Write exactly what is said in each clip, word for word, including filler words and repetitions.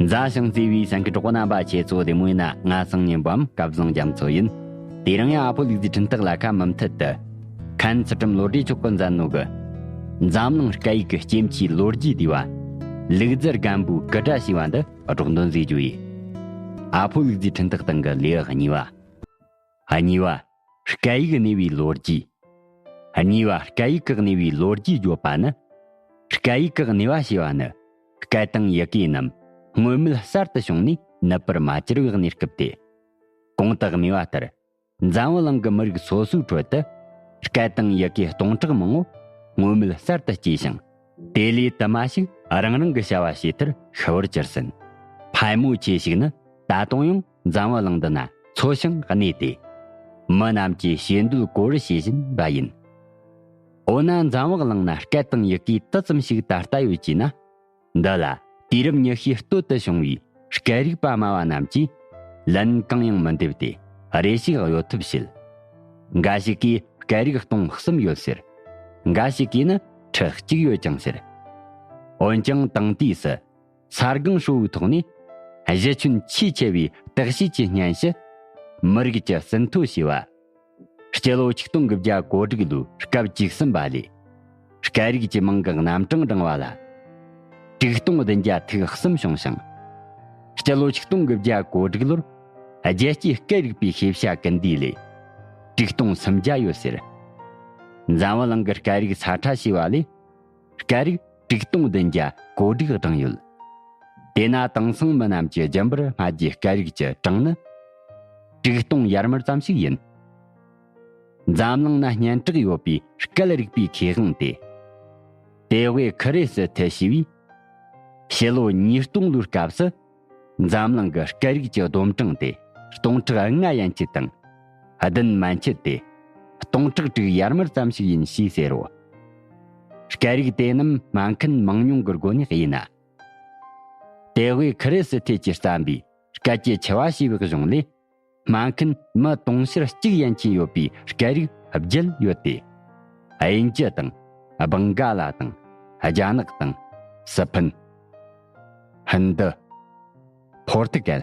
མཛའ་ཞིང་བརྩེ་བའི་གསན་མཁན་གྲོགས་པོ་རྣམ་པ་ཁྱེད་ཚོ་བདེ་མོ་ཡིན་ན། ང་སང་ཉིན་པའམ་སྐལ་བཟང་རྒྱ་མཚོ་ཡིན། དེ་རིང་ཡང་ཨ་ཕོ་ལུག་རྫིའི་འཕྲིན་སྟེགས་ལ་ཁ་མུ་མཐུད་དུ། མཁན་ཚུལ་ཁྲིམས་བློ་གྲོས་མཆོག་གིས་མཛད་ནོ་གི། འཛམ་གླིང་སྐད་ཡིག་གི་སྐྱེ་འཆིའི་ལོ་རྒྱུས་བསྡུས་པ། ལུག་རྫི་རྒན་པོའི་སྐུ་འདྲ་ཞེས་པ་འདི་སྒྲོག་འདོན་མཛད་རྒྱུ་ཡིན། ཨ་ཕོ་ལུག་རྫིའི་འཕྲིན་སྟེགས་སྟེང་གི་ལེའུ་གཉིས་པ། གཉིས་པ། སྐད་ཡིག་གནས་པའི་ལོ་རྒྱུས། གཉིས་པ། སྐད་ཡིག་གི་གནས་པའི་ལོ་རྒྱུས་བརྗོད་པ་ནི། སྐད་ཡིག་གི་གནས་པ་ཞེས་པ་ནི། སྐད་དང་ཡི་གེ་རྣམས་སྔོན་མེད་གསར་དུ་བྱུང་ནས་ནུབ་པར་མ་གྱུར་བའི་གནས་སྐབས་ཏེ། གོང་དུ་སྨྲས་པ་ལྟར། འཛམ་བུ་གླིང་གི་མི་རིགས་སོ་སོའི་ཁྲོད་དུ། སྐད་དང་ཡི་གེ་སྟོང་ཕྲག་མང་པོ་སྔོན་མེད་གསར་དུ་སྐྱེས་ཤིང་། དེ་ལས་དུ་མ་ཞིག་རང་རང་གི་བྱ་བ་བྱེད་མཐར་ཤི་བར་གྱུར་ཟིན། ཕལ་མོ་ཆེ་ཞིག་ནི་ད་དུང་ཡང་འཛམ་བུ་གླིང་འདི་ན་འཚོ་ཞིང་གནས་ཏེ། མི་རྣམས་ཀྱི་ཞེ་འདོད་སྐོར་བྱེད་བཞིན་པ་ཡིན། འོ་ན་འཛམ་བུ་གླིང་ན་སྐད་དང་ཡི་གེ་དུ་ཙམ་ཞིག་ད་ལྟ་ཡོད་ཅེ་ན། འདི་ལ་དུས་རབས་ཉི་ཤུའི་སྟོད་དུ་བྱུང་བའི་སྐད་རིག་པ་སྨྲ་བ་རྣམས་ཀྱིས་ལན་གང་ཡང་མི་འདེབས་ཏེ་རེ་ཞིག་གཡོལ་ཐབས་བྱེད། འགའ་ཞིག་གིས་སྐད་རིགས་སྟོང་གསུམ་ཡོད་ཟེར། འགའ་ཞིག་གིས་ནི་ཁྲི་གཅིག་ཡོད་ཀྱང་ཟེར། འོན་ཀྱང་དེང་དུས་སུ་ས་སྒང་ཧྲིལ་བོའི་ཐོག་ནས་གཞི་ཁྱོན་ཆེས་ཆེ་བའི་བརྟག་དཔྱད་ཀྱི་སྙན་ཞུ། མི་རིགས་ཀྱི་ཟིན་ཐོ་ཞེས་པ། སྤྱི་ལོ་ཆིག་སྟོང་དགུ་བརྒྱ་གོ་དྲུག་ལོའི་སྐབས་བཅུ་གསུམ་པ་ལས། སྐད་རིགས་ཀྱི་མིང་གི་རྣམ་གྲངས་བགྲངས་པ་ལ། དྲུག་སྟོང་བདུན་བརྒྱ་ཐིག་གསུམ་བྱུང་ཞིང་། སྤྱི་ལོ་ཆིག་སྟོང་དགུ་བརྒྱ་གོ་དྲུག་ལོར་རྒྱལ་སྤྱིའི་སྐད་རིག་པའི་ཤེས་བྱ་ཀུན་བསྡུས་ལས། དྲུག་སྟོང་སུམ་བརྒྱ་ཡོད་ཟེར། འཛམ་བུ་གླིང་གི་སྐད་རིགས་ས་ཁྲ་ཞེས་པ་ལས། སྐད་རིགས་དྲུག་སྟོང་བདུན་བརྒྱ་གོ་དྲུག་བགྲངས་ཡོད། དེས་ན་དེང་སང་མི་རྣམས་ཀྱིས་རྒྱུན་པར་སྨྲ་རྒྱུའི་སྐད་རིགས་ཀྱི་གྲངས་ནི། དྲུག་སྟོང་ཡར་མར་ཙམ་ཞིག་ཡིན། འཛམ་གླིང་ན་སྙན་གྲགས་ཡོད་པའི་སྐད་རིག་པའི་མཁས་དབང་སྟེ། ཏེ་ཝེ་ཁི་རེ་སི་ཐེ་ཞེས་པས། ཕྱི་ལོ་ཉིས་སྟོང་ལོའི་སྐབས་སུ། འཛམ་གླིང་གི་སྐད་རིགས་ཀྱི་བསྡོམས་གྲངས་དེ་སྟོང་ཕྲག་ལྔ་ཡན་ཆད་དང་། བདུན་མན་ཆད་དེ། སྟོང་ཕྲག་དྲུག་ཡར་མར་ཙམ་ཞིག་ཡིན་ཞེས་ཟེར་རོ། སྐད་རིགས་དེ་རྣམས་སྨྲ་མཁན་མང་ཉུང་གི་སྒོ་ནས་དབྱེ་ན། ཏེ་ཝེ་ཁི་རེ་སི་ཐེ་གྱིས་བརྩམས་པའི་སྐད་ཀྱི་འཆི་བ་ཞེས་པའི་གཞུང་ལས། སྨྲ་མཁན་མི་དུང་ཕྱུར་གཅིག་ཡན་ཆད་ཡོད་པའི་སྐད་རིགས་བརྒྱད་ཡོད་དེ། དབྱིན་ཇི་དང་། བང་ག་ལ་དང་། རྒྱ་ནག་དང་། སི་ཕིན། ཧིན་དི། ཕོར་ཐུ་གལ།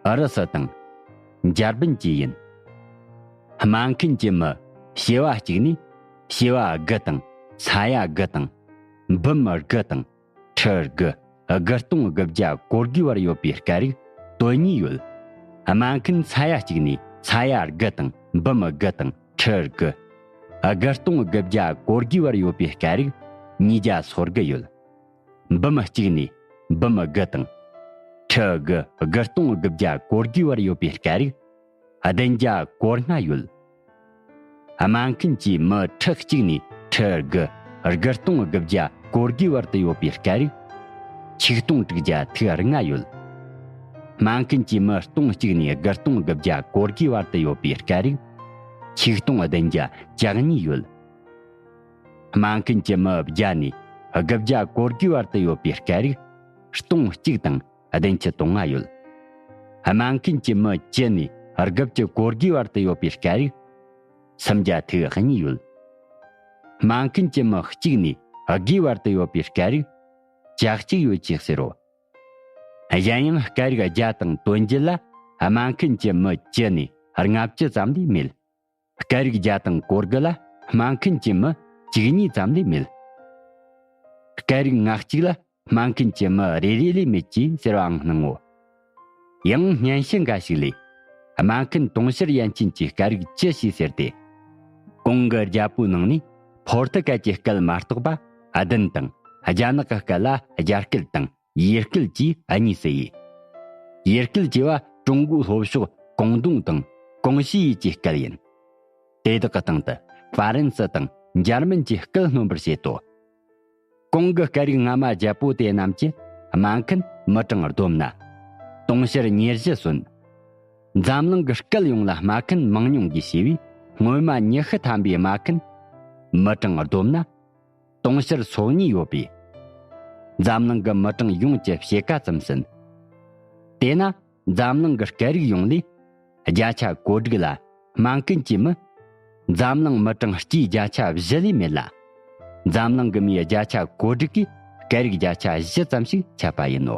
ཨུ་རུ་སུ་དང་། འཇར་པན་བཅས་ཡིན། སྨྲ་མཁན་གྱི་མི་བྱེ་བ་གཅིག་ནས་བྱེ་བ་དགུ་དང་ས་ཡ་དགུ་དང་། འབུམ་དགུ་དང་། ཁྲི་དགུ། དགུ་སྟོང་དགུ་བརྒྱ་གོ་དགུའི་བར་ཡོད་པའི་སྐད་རིགས་དོན་གཉིས་ཡོད། སྨྲ་མཁན་ས་ཡ་གཅིག་ནས་ས་ཡ་དགུ་དང་འབུམ་དགུ་དང་ཁྲི་དགུ། དགུ་སྟོང་དགུ་བརྒྱ་གོ་དགུའི་བར་ཡོད་པའི་སྐད་རིགས་ཉིས་བརྒྱ་སོ་དགུ་ཡོད། འབུམ་གཅིག་ནས་འབུམ་དགུ་དང་། ཁྲི་དགུ། དགུ་སྟོང་དགུ་བརྒྱ་གོ་དགུའི་བར་ཡོད་པའི་སྐད་རིགས་བདུན་བརྒྱ་གོ་ལྔ་ཡོད། སྨྲ་མཁན་གྱི་མི་ཁྲི་གཅིག་ནས་ཁྲི་དགུ། དགུ་སྟོང་དགུ་བརྒྱ་གོ་དགུའི་བར་དུ་ཡོད་པའི་སྐད་རིགས་ཆིག་སྟོང་དྲུག་བརྒྱ་ཐིག་ལྔ་ཡོད། སྨྲ་མཁན་གྱི་མི་སྟོང་གཅིག་ནས་དགུ་སྟོང་དགུ་བརྒྱ་གོ་དགུའི་བར་དུ་ཡོད་པའི་སྐད་རིགས་ཆིག་སྟོང་བདུན་བརྒྱ་གྱ་གཉིས་ཡོད། སྨྲ་མཁན་གྱི་མི་བརྒྱ་ནས་དགུ་བརྒྱ་གོ་དགུའི་བར་དུ་ཡོད་པའི་སྐད་རིགས་སྟོང་གཅིག་དང་བདུན་ཅུ་དོན་ལྔ་ཡོད། སྨྲ་མཁན་གྱི་མི་བཅུ་ནས་དགུ་བཅུ་གོ་དགུའི་བར་དུ་ཡོད་པའི་སྐད་རིགས་སུམ་བརྒྱ་ཐིག་གཉིས་ཡོད། སྨྲ་མཁན་གྱི་མི་གཅིག་ནས་དགུའི་བར་དུ་ཡོད་པའི་སྐད་རིགས་བརྒྱ་གཅིག་ཡོད་ཅེས་ཟེར་རོ། གཞན་ཡང་སྐད་རིགས་བརྒྱ་དང་དོན་བརྒྱད་ལ་སྨྲ་མཁན་གྱི་མི་བཅུ་ནས་ལྔ་བཅུ་ཙམ་ལས་མེད། སྐད་རིགས་བརྒྱ་དང་གོ་དགུ་ལ་སྨྲ་མཁན་གྱི་མི་བཅུ་གཉིས་ཙམ་ལས་མེད། སྐད་རིགས་ང་གཅིག་ལ་སྨྲ་མཁན་གྱི་མི་རེ་རེ་ལས་མེད་ཅེས་ཟེར་བའང་སྣང་ངོ་། ཡང་སྙན་ཞུ་འགའ་ཞིག་ལས། སྨྲ་མཁན་དུང་ཕྱུར་ཡན་ཆད་ཀྱི་སྐད་རིགས་བཅུ་ཞེས་ཟེར་ཏེ། གོང་གི་རྒྱལ་པོའི་ནང་ནས་ཕོར་ཐུ་གལ་གྱི་སྐད་མ་གཏོགས་པ་བདུན་དང་། རྒྱ་ནག་གི་སྐད་ལ་རྒྱ་སྐད་དང་། ཡུལ་སྐད་ཀྱིས་གཉིས་སུ་དབྱེ། ཡུལ་སྐད་ཅེས་པ་ཀྲུང་གོའི་ལྷོ་ཕྱོགས་ཀོང་ཏུང་དང་ཀོང་ཞི་ཡུལ་གྱི་སྐད་ཡིན། དེ་དག་གི་སྟེང་དུ་ཧྥ་རན་སི་དང་འཇར་མན་གྱི་སྐད་སྣོན་པར་བྱེད་དོ། གོང་གི་སྐད་རིགས་སྔ་མ་བརྒྱད་པོ་དེ་རྣམས་ཀྱི་སྨྲ་མཁན་མི་གྲངས་བསྡོམས་ན། དུང་ཕྱུར་ཉེར་བཞི་སོན། འཛམ་གླིང་གི་སྐད་ཡོངས་ལ་སྨྲ་མཁན་མང་ཉུང་གིས་ཕྱེ་བས་སྔོན་མ་ཉི་ཤུ་ཐམ་པའི་སྨྲ་མཁན་མི་གྲངས་བསྡོམས་ན། དུང་ཕྱུར་སོ་གཉིས་ཡོད་པས། འཛམ་གླིང་གི་མི་གྲངས་ཡོངས་ཀྱི་ཕྱེད་ཀ་ཙམ་ཟིན། དེས་ན་འཛམ་གླིང་གི་སྐད་རིགས་ཡོངས་ལས་བརྒྱ་ཆ་གོ་དྲུག་ལ་སྨྲ་མཁན་གྱི་མི་འཛམ་གླིང་མི་གྲངས་སྤྱིའི་བརྒྱ་ཆ་བཞི་ལས་མེད་ལ། འཛམ་གླིང་གི་མིའི་བརྒྱ་ཆ་གོ་དྲུག་གིས་སྐད་རིགས་བརྒྱ་ཆ་བཞི་ཙམ་ཞིག་ཁྱབ་པ་ཡིན་ནོ།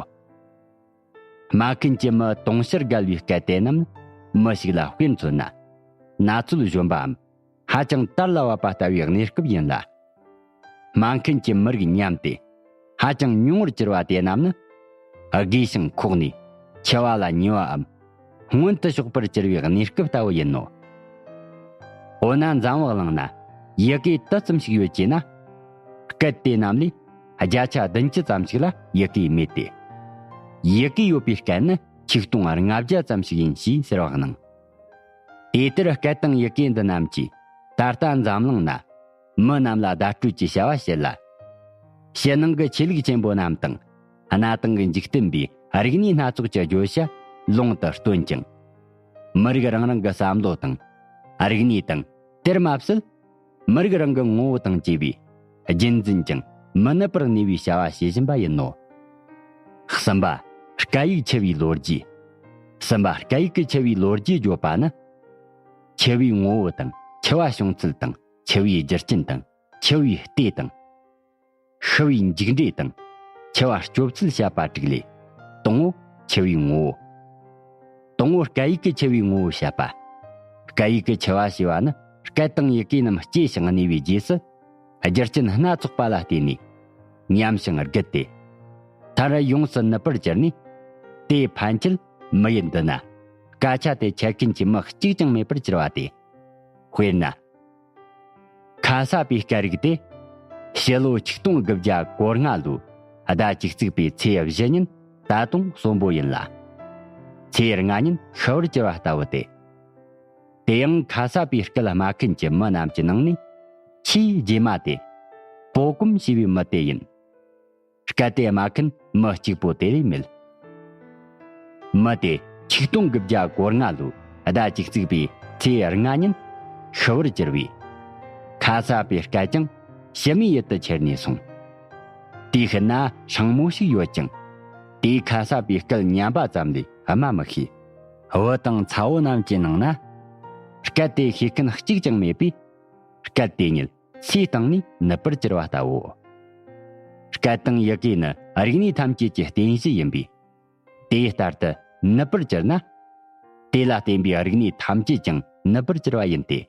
སྨྲ་མཁན་གྱི་མི་དུང་ཕྱུར་བརྒལ་བའི་སྐད་དེ་རྣམས་མི་ཞིག་ལ་དཔེར་མཚོན་ན། ན་ཚོད་གཞོན་པའམ་ཧ་ཅང་དར་ལ་བབ་པ་ལྟ་བུའི་གནས་སྐབས་ཡིན་ལ། སྨྲ་མཁན་གྱི་མི་རིགས་ཉམས་ཏེ་ཧ་ཅང་ཉུང་བར་གྱུར་བ་དེ་རྣམས་ནི། རྒས་ཤིང་འཁོགས་ནས་འཆི་བ་ལ་ཉེ་བའམ་སྔོན་དུ་ཕྱོགས་པར་གྱུར་བའི་གནས་སྐབས་ལྟ་བུ་ཡིན་ནོ། འོ་ན་འཛམ་བུ་གླིང་ན་ཡི་གེ་དུ་ཙམ་ཞིག་ཡོད་ཅེ་ན། སྐད་དེ་རྣམས་ལས་བརྒྱ་ཆ་བདུན་ཅུ་ཙམ་ཞིག་ལ་ཡི་གེ་མེད་དེ། ཡི་གེ་ཡོད་པའི་སྐད་ནི་ཆིག་སྟོང་ལྔ་བརྒྱ་ཙམ་ཞིག་ཡིན་ཞེས་ཟེར་བ་གནང་། དེ་ལྟར་སྐད་དང་ཡི་གེ་འདི་རྣམས་ཀྱིས་ད་ལྟ་འཛམ་གླིང་ན་མི་རྣམས་ལ་བརྡ་སྤྲོད་ཀྱི་བྱ་བ་བྱེད་ལ། ཕྱི་ནང་གི་ཆོས་ལུགས་ཆེན་པོ་རྣམས་དང་གནའ་དེང་གི་འཇིག་རྟེན་པའི་རིག་གནས་སྣ་ཚོགས་ཀྱི་བརྗོད་བྱ་ལུང་དུ་སྟོན་ཅིང་། མི་རིགས་རང་རང་གི་བསམ་བློ་དང་རིག་གནས་དང་དེར་མ་ཟད། མི་རིགས་རང་གི་ངོ་བོ་དང་བཅས་པའི་རྒྱུན་འཛིན་ཅིང་མི་ནུབ་པར་གནས་པའི་བྱ་བ་བྱེད་བཞིན་པ་ཡིན་ནོ། གསུམ་པ། སྐད་ཡིག་འཆི་བའི་ལོ་རྒྱུས། གསུམ་པ། སྐད་ཡིག་གི་འཆི་བའི་ལོ་རྒྱུས་བརྗོད་པ་ནི། འཆི་བའི་ངོ་བོ་དང་འཆི་བ་བྱུང་ཚུལ་དང་འཆི་བའི་རྒྱུ་རྐྱེན་དང་འཆི་བའི་ལྟས་དང་། ཤི་བའི་མཇུག་འབྲས་དང་འཆི་བ་སྐྱོབ་ཚུལ་བཤད་པ་དྲུག་ལས། དང་པོ། འཆི་བའི་ངོ་བོ། དང་པོ། སྐད་ཡིག་གི་འཆི་བའི་ངོ་བོ་བཤད་པ། སྐད་ཡིག་གི་འཆི་བ་ཞེས་པ་ནི་སྐད་དང་ཡི་གེ་རྣམས་སྐྱེས་ཤིང་གནས་པའི་རྗེས་སུ། རྒྱུ་རྐྱེན་སྣ་ཚོགས་པ་ལ་བརྟེན་ནས་ཉམས་ཤིང་རྒུད་དེ། མཐར་ཡོངས་སུ་ནུབ་པར་གྱུར་ནས། དེའི་ཕན་ཆད་མི་ཡུལ་འདི་ན་སྐད་ཆ་དེ་འཆད་མཁན་གྱི་མི་གཅིག་ཀྱང་མེད་པར་གྱུར་བ་སྟེ། དཔེར་ན། ཁ་སར་པའི་སྐད་རིགས་དེ་ཕྱི་ལོ་ཆིག་སྟོང་དགུ་བརྒྱ་གོ་ལྔ་ལོའི་ཟླ་བཅུ་གཅིག་པའི་ཚེས་བཞི་ཉིན་ད་དུང་གསོན་པོ་ཡིན་ལ། ཚེས་ལྔ་ཉིན་ཤི་བར་གྱུར་བ་ལྟ་བུ་སྟེ། དེ་ཡང་ཁ་སར་པའི་སྐད་སྨྲ་མཁན་གྱི་མི་རྣམས་ཀྱི་ནང་ནས་ཆེས་རྗེས་མ་དེ་པོ་ཀུམ་ཞེས་པའི་མི་དེ་ཡིན། སྐད་དེ་སྨྲ་མཁན་མི་གཅིག་པོ་དེ་ལས་མེད། མི་དེ་ཆིག་སྟོང་དགུ་བརྒྱ་གོ་ལྔ་ལོའི་ཟླ་བཅུ་གཅིག་པའི་ཚེས་ལྔ་ཉིན་ཤི་བར་གྱུར་བས། ཁ་སར་པའི་སྐད་ཀྱང་ཕྱི་མའི་ཡུལ་དུ་ཁྱེར་ནས་སོང་། དེའི་ཤུལ་ན་སྲིང་མོ་ཞིག་ཡོད་ཅིང་། དེས་ཁ་སར་པའི་སྐད་ཉན་པ་ཙམ་ལས་སྨྲ་མི་ཤེས། བུ་དང་ཚ་བོ་རྣམས་ཀྱི་ནང་ན། སྐད་དེ་ཤེས་མཁན་གཅིག་ཀྱང་མེད་པས། སྐད་དེ་ཉིད་ཚེ་སྟེང་ནས་ནུབ་པར་གྱུར་བ་ལྟ་བུའོ། སྐད་དང་ཡི་གེ་ནི་རིག་གནས་ཐམས་ཅད་ཀྱི་རྟེན་གཞི་ཡིན་པས། དེའི་ལྟར་དུ་ནུབ་པར་གྱུར་ན། དེ་ལ་བརྟེན་པའི་རིག་གནས་ཐམས་ཅད་ཀྱང་ནུབ་པར་གྱུར་བ་ཡིན་ཏེ།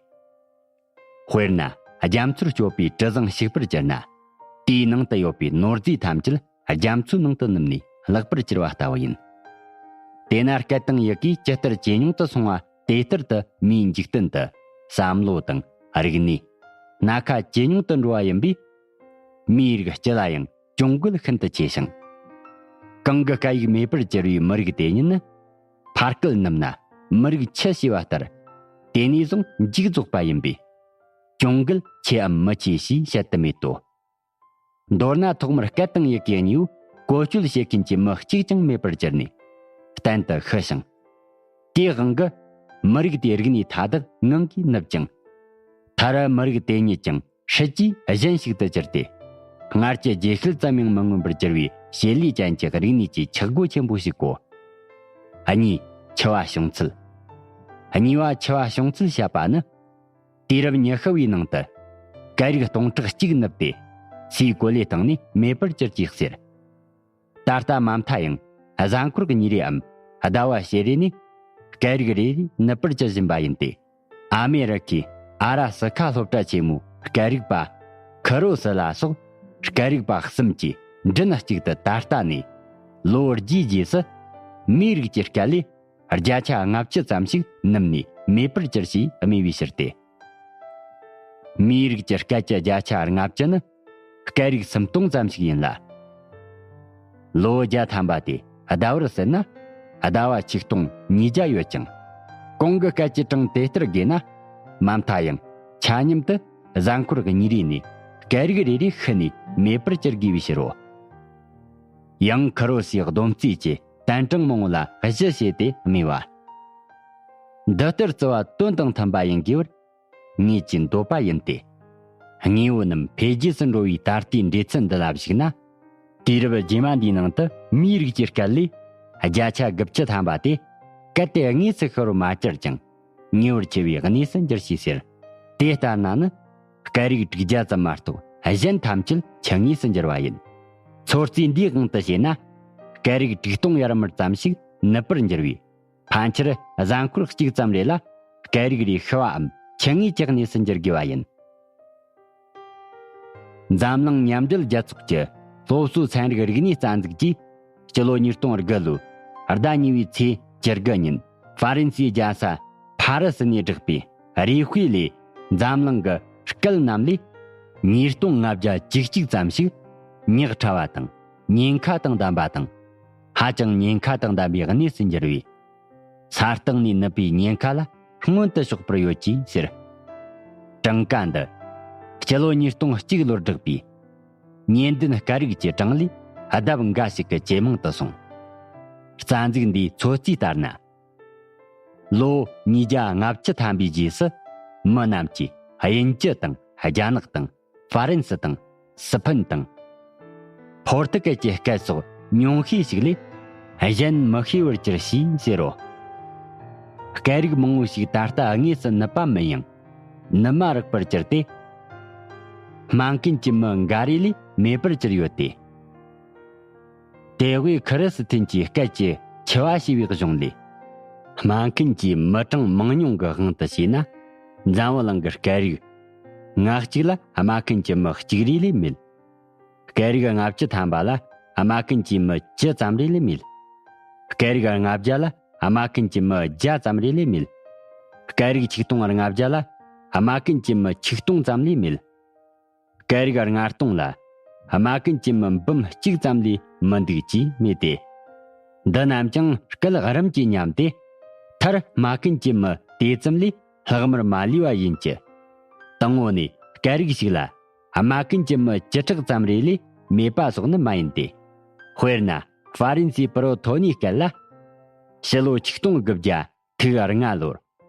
དཔེར་ན། རྒྱ་མཚོར་སྐྱོད་པའི་གྲུ་གཟིངས་ཞིག་པར་གྱུར་ན། དེའི་ནང་དུ་ཡོད་པའི་ནོར་རྫས་ཐམས་ཅད་རྒྱ་མཚོའི་ནང་དུ་ནུབ་ནས་བརླག་པར་གྱུར་བ་ལྟ་བུ་ཡིན། དེས་ན་སྐད་དང་ཡི་གེ་ཇི་ལྟར་ཇེ་ཉུང་དུ་སོང་བ་དེ་ལྟར་དུ་མིའི་འཇིག་རྟེན་དུ་བསམ་བློ་དང་རིག་གནས། སྣ་ཁ་ཇེ་ཉུང་དུ་འགྲོ་བ་ཡིན་པས། མིའི་རིགས་སྤྱི་ལ་ཡང་གྱོང་གུད་ཤིན་ཏུ་ཆེ་ཞིང་། གང་གི་སྐད་ཡིག་མེད་པར་གྱུར་བའི་མི་རིགས་དེ་ཉིད་ནི། ཕ་སྐད་ནུབ་ན་མི་རིགས་འཆི་ཞེས་པ་ལྟར། དེ་ནས་བཟུང་མཇུག་རྫོགས་པ་ཡིན་པས། གྱོང་གུད་ཆེའམ་མི་ཆེ་ཞེས་བཤད་དུ་མེད་དོ། མདོར་ན་ཐོག་མར་སྐད་དང་ཡི་གེ་གཉིས་པོ་བཀོལ་སྤྱོད་བྱེད་མཁན་གྱི་མི་གཅིག་ཀྱང་མེད་པར་གྱུར་ནས་གཏན་དུ་ཤི་ཞིང་། དེའི་དབང་གིས་མི་རིགས་དེའི་རིག་གནས་མཐའ་དག་ངང་གིས་ནུབ་ཅིང་། མཐར་མི་རིགས་དེ་ཉིད་ཀྱང་སྲིད་ཇུས་གཞན་ཞིག་ཏུ་གྱུར་ཏེ། སྔར་གྱི་རྗེས་ཤུལ་ཙམ་ཡང་མི་མངོན་པར་གྱུར་བའི་བྱེད་ལས་ཅན་གྱི་རིག་གནས་ཀྱི་ཆག་སྒོ་ཆེན་པོ་ཞིག་གོ། གཉིས། འཆི་བ་བྱུང་ཚུལ། གཉིས་པ་འཆི་བ་བྱུང་ཚུལ་བཤད་པ་ནི། དུས་རབས་ཉི་ཤུ་བའི་ནང་དུ་སྐད་རིགས་སྟོང་ཕྲག་གཅིག་ནུབ་སྟེ། སའི་གོ་ལའི་སྟེང་ནས་མེད་པར་གྱུར་ཅེས་ཟེར། ད་ལྟ་མ་མཐའ་ཡང་གཟའ་འཁོར་གཉིས་རེའམ་ཟླ་བ་ཕྱེད་རེ་ནས་སྐད་རིགས་རེ་རེ་ནུབ་པར་གྱུར་བཞིན་པ་ཡིན་ཏེ། ཨ་མེ་རི་ཁའི་ཨ་ར་སི་ཁ་སློབ་གྲྭ་ཆེན་མོའི་སྐད་རིག་པ་ཁི་རོ་སི་ལ་སོགས་སྐད་རིག་པ་གསུམ་གྱིས་མགྲིན་གཅིག་ཏུ་ད་ལྟ་ནས་ལོ་བརྒྱའི་རྗེས་སུ་མིའི་རིགས་ཀྱི་སྐད་ལས་བརྒྱ་ཆ་ལྔ་བཅུ་ཙམ་ཞིག་ནུབ་ནས་མེད་པར་གྱུར་ཞེས་སྨྲས་པའི་ཕྱིར་ཏེ། མིའི་རིགས་ཀྱི་སྐད་ཀྱི་བརྒྱ་ཆ་ལྔ་བཅུ་ནི་སྐད་རིགས་སུམ་སྟོང་ཙམ་ཞིག་ཡིན་ལ། ལོ་བརྒྱ་ཐམ་པ་དེ་ཟླ་བར་ཟིན་ན་ཟླ་བ་ཆིག་སྟོང་ཉིས་བརྒྱ་ཡོད་ཅིང་། གོང་གི་སྐད་ཀྱི་གྲངས་དེ་ལྟར་བགོས་ན། མ་མཐའ་ཡང་ཆ་མཉམ་དུ་གཟའ་འཁོར་གཉིས་རེ་ནས་སྐད་རིགས་རེ་རེ་ཤི་ནས་མེད་པར་གྱུར་དགོས་པའི་ཕྱིར་རོ། ཡང་ཁི་རོ་སིའི་སྡོམ་རྩིས་ཀྱི་དན་གྲངས་མང་བོ་ལ་གཞི་བྱས་ཏེ་སྨྲས་པ། འདི་ལྟར་བརྩི་བ་དོན་དང་མཐུན་པ་ཡིན་དགོས་པར་ངེད་ཀྱི་འདོད་པ་ཡིན་ཏེ། དངོས་པོ་རྣམས་འཕེལ་རྒྱས་སུ་འགྲོ་བའི་ད་ལྟའི་འགྲོས་ཚུལ་འདི་ལ་གཞིགས་ན། དུས་རབས་རྗེས་མ་འདིའི་ནང་དུ་མིའི་རིགས་ཀྱི་སྐད་ལས་བརྒྱ་ཆ་དགུ་བཅུ་ཐམ་པ་དེ་གལ་ཏེ་དངོས་སུ་ཤི་བར་མ་གྱུར་ཀྱང་ཉེ་བར་འཆི་བའི་གནས་སུ་འགྱུར་ཞེས་ཟེར། དེ་ལྟར་ན་ནི་སྐད་རིགས་དྲུག་བརྒྱ་ཙམ་མ་གཏོགས་གཞན་ཐམས་ཅད་འཆི་ངེས་སུ་འགྱུར་བ་ཡིན། ཚོད་རྩིས་འདིའི་དབང་དུ་བྱས་ན། སྐད་རིགས་དྲུག་སྟོང་ཡར་མར་ཙམ་ཞིག་ ནུབ་པར་འགྱུར་བས། ཕན་ཆད་གཟའ་འཁོར་གཅིག་ཙམ་རེ་ལ་སྐད་རིགས་རེའི་ཤི་བའམ་འཆི་ངེས་ཀྱི་གནས་སུ་འགྱུར་དགོས་པ་ཡིན། འཛམ་གླིང་མཉམ་འབྲེལ་རྒྱལ་ཚོགས་ཀྱི་སློབ་གསོའི་ཚན་རིག་རིག་གནས་རྩ་འཛུགས་ཀྱིས་སྤྱི་ལོ་ཉིས་སྟོང་དགུ་ལོའི་ཟླ་གཉིས་པའི་ཚེས་བཅུ་དགུ་ཉིན་ཧྥ་རན་སིའི་རྒྱལ་ས་ཕ་རི་སི་ནས་བསྒྲགས་པའི་རེ་དཔེ་ལས། འཛམ་གླིང་གི་སྐད་རྣམས་ལས་ཉིས་སྟོང་ལྔ་བརྒྱ་བཅུ་གཅིག་ཙམ་ཞིག་ཉག་ཕྲ་བ་དང་ཉེན་ཁ་དང་ལྡན་པ་དང་། ཧ་ཅང་ཉེན་ཁ་དང་ལྡན་པའི་གནས་སུ་འགྱུར་བས། ས་སྟེང་ནས་ནུབ་པའི་ཉེན་ཁ་ལ་མངོན་དུ་ཕྱོགས་པར་ཡོད་ཅེས་ཟེར། གྲངས་ཀ་འདི་སྤྱི་ལོ་ཉིས་སྟོང་གཅིག་ལོར་བསྒྲགས་པའི་ཉེན་ལྡན་སྐད་རིགས་ཀྱི་གྲངས་ལས་ལྡབ་འགའ་ཞིག་གིས་ཇེ་མང་དུ་སོང་། རྩ་འཛུགས་འདིའི་ཚོད་རྩིས་ལྟར་ན། ལོ་ཉིས་བརྒྱ་ལྔ་བཅུ་ཐམ་པའི་རྗེས་སུ་མི་རྣམས་ཀྱིས་དབྱིན་ཇི་དང་རྒྱ་ནག་དང་ཧྥ་རན་སི་དང་སི་ཕན་དང་། ཕོར་ཐུ་གལ་གྱི་སྐད་སོགས་ཉུང་ཤས་ཤིག་ལས་གཞན་མི་ཤེས་པར་གྱུར་ཞེས་ཟེར་རོ། སྐད་རིགས་མང་བོ་ཞིག་ད་ལྟ་དངོས་སུ་ནུབ་པ་མིན་ཡང་ནུབ་མ་རག་པར་གྱུར་ཏེ། སྨྲ་མཁན་གྱི་མི་འགའ་རེ་ལས་མེད་པར་གྱུར་ཡོད་དེ། དེ་བས་ཁི་རི་སི་ཐན་གྱི་སྐད་ཀྱི་འཆི་བ་ཞེས་པའི་གཞུང་ལས། སྨྲ་མཁན་གྱི་མི་གྲངས་མང་ཉུང་གི་དབང་དུ་བྱས་ན། འཛམ་བུ་གླིང་གི་སྐད་རིགས་ང་གཅིག་ལ་སྨྲ་མཁན་གྱི་མི་གཅིག་རེ་ལས་མེད། སྐད་རིགས་ལྔ་བཅུ་ཐམ་པ་ལ་སྨྲ་མཁན་གྱི་མི་བཅུ་ཙམ་རེ་ལས་མེད། སྐད་རིགས་ལྔ་བརྒྱ་ལ་སྨྲ་མཁན་གྱི་མི་བརྒྱ་ཙམ་རེ་ལས་མེད། སྐད་རིགས་ཆིག་སྟོང་ལྔ་བརྒྱ་ལ་སྨྲ་མཁན་གྱི་མི་ཆིག་སྟོང་ཙམ་ལས་མེད། སྐད་རིགས་ལྔ་སྟོང་ལ་སྨྲ་མཁན་གྱི་མི་འབུམ་གཅིག་ཙམ་ལས་མི་འདུག་ཅེས་སྨྲས་ཏེ། འདི་རྣམས་ཀྱང་སྐད་རིམ་གྱིས་ཉམས་ཏེ། མཐར་སྨྲ་མཁན་གྱི་མི་དེ་ཙམ་ལས་ལྷག་མར་མ་ལུས་པ་ཡིན་གྱི། དང་པོ་ནས་སྐད་རིགས་ཤིག་ལ་སྨྲ་མཁན་གྱི་མི་བཅུ་ཕྲག་ཙམ་རེ་ལས་མེད་པ་སོགས་ནི་མ་ཡིན་ཏེ། དཔེར་ན་ཧྥ་རན་སིའི་པུ་རོ་ཐོ་ནིའི་སྐད་ལ། ཕྱི་ལོ་ཆིག་སྟོང་དགུ་བརྒྱ་ཐིག་ལྔ་ལོར་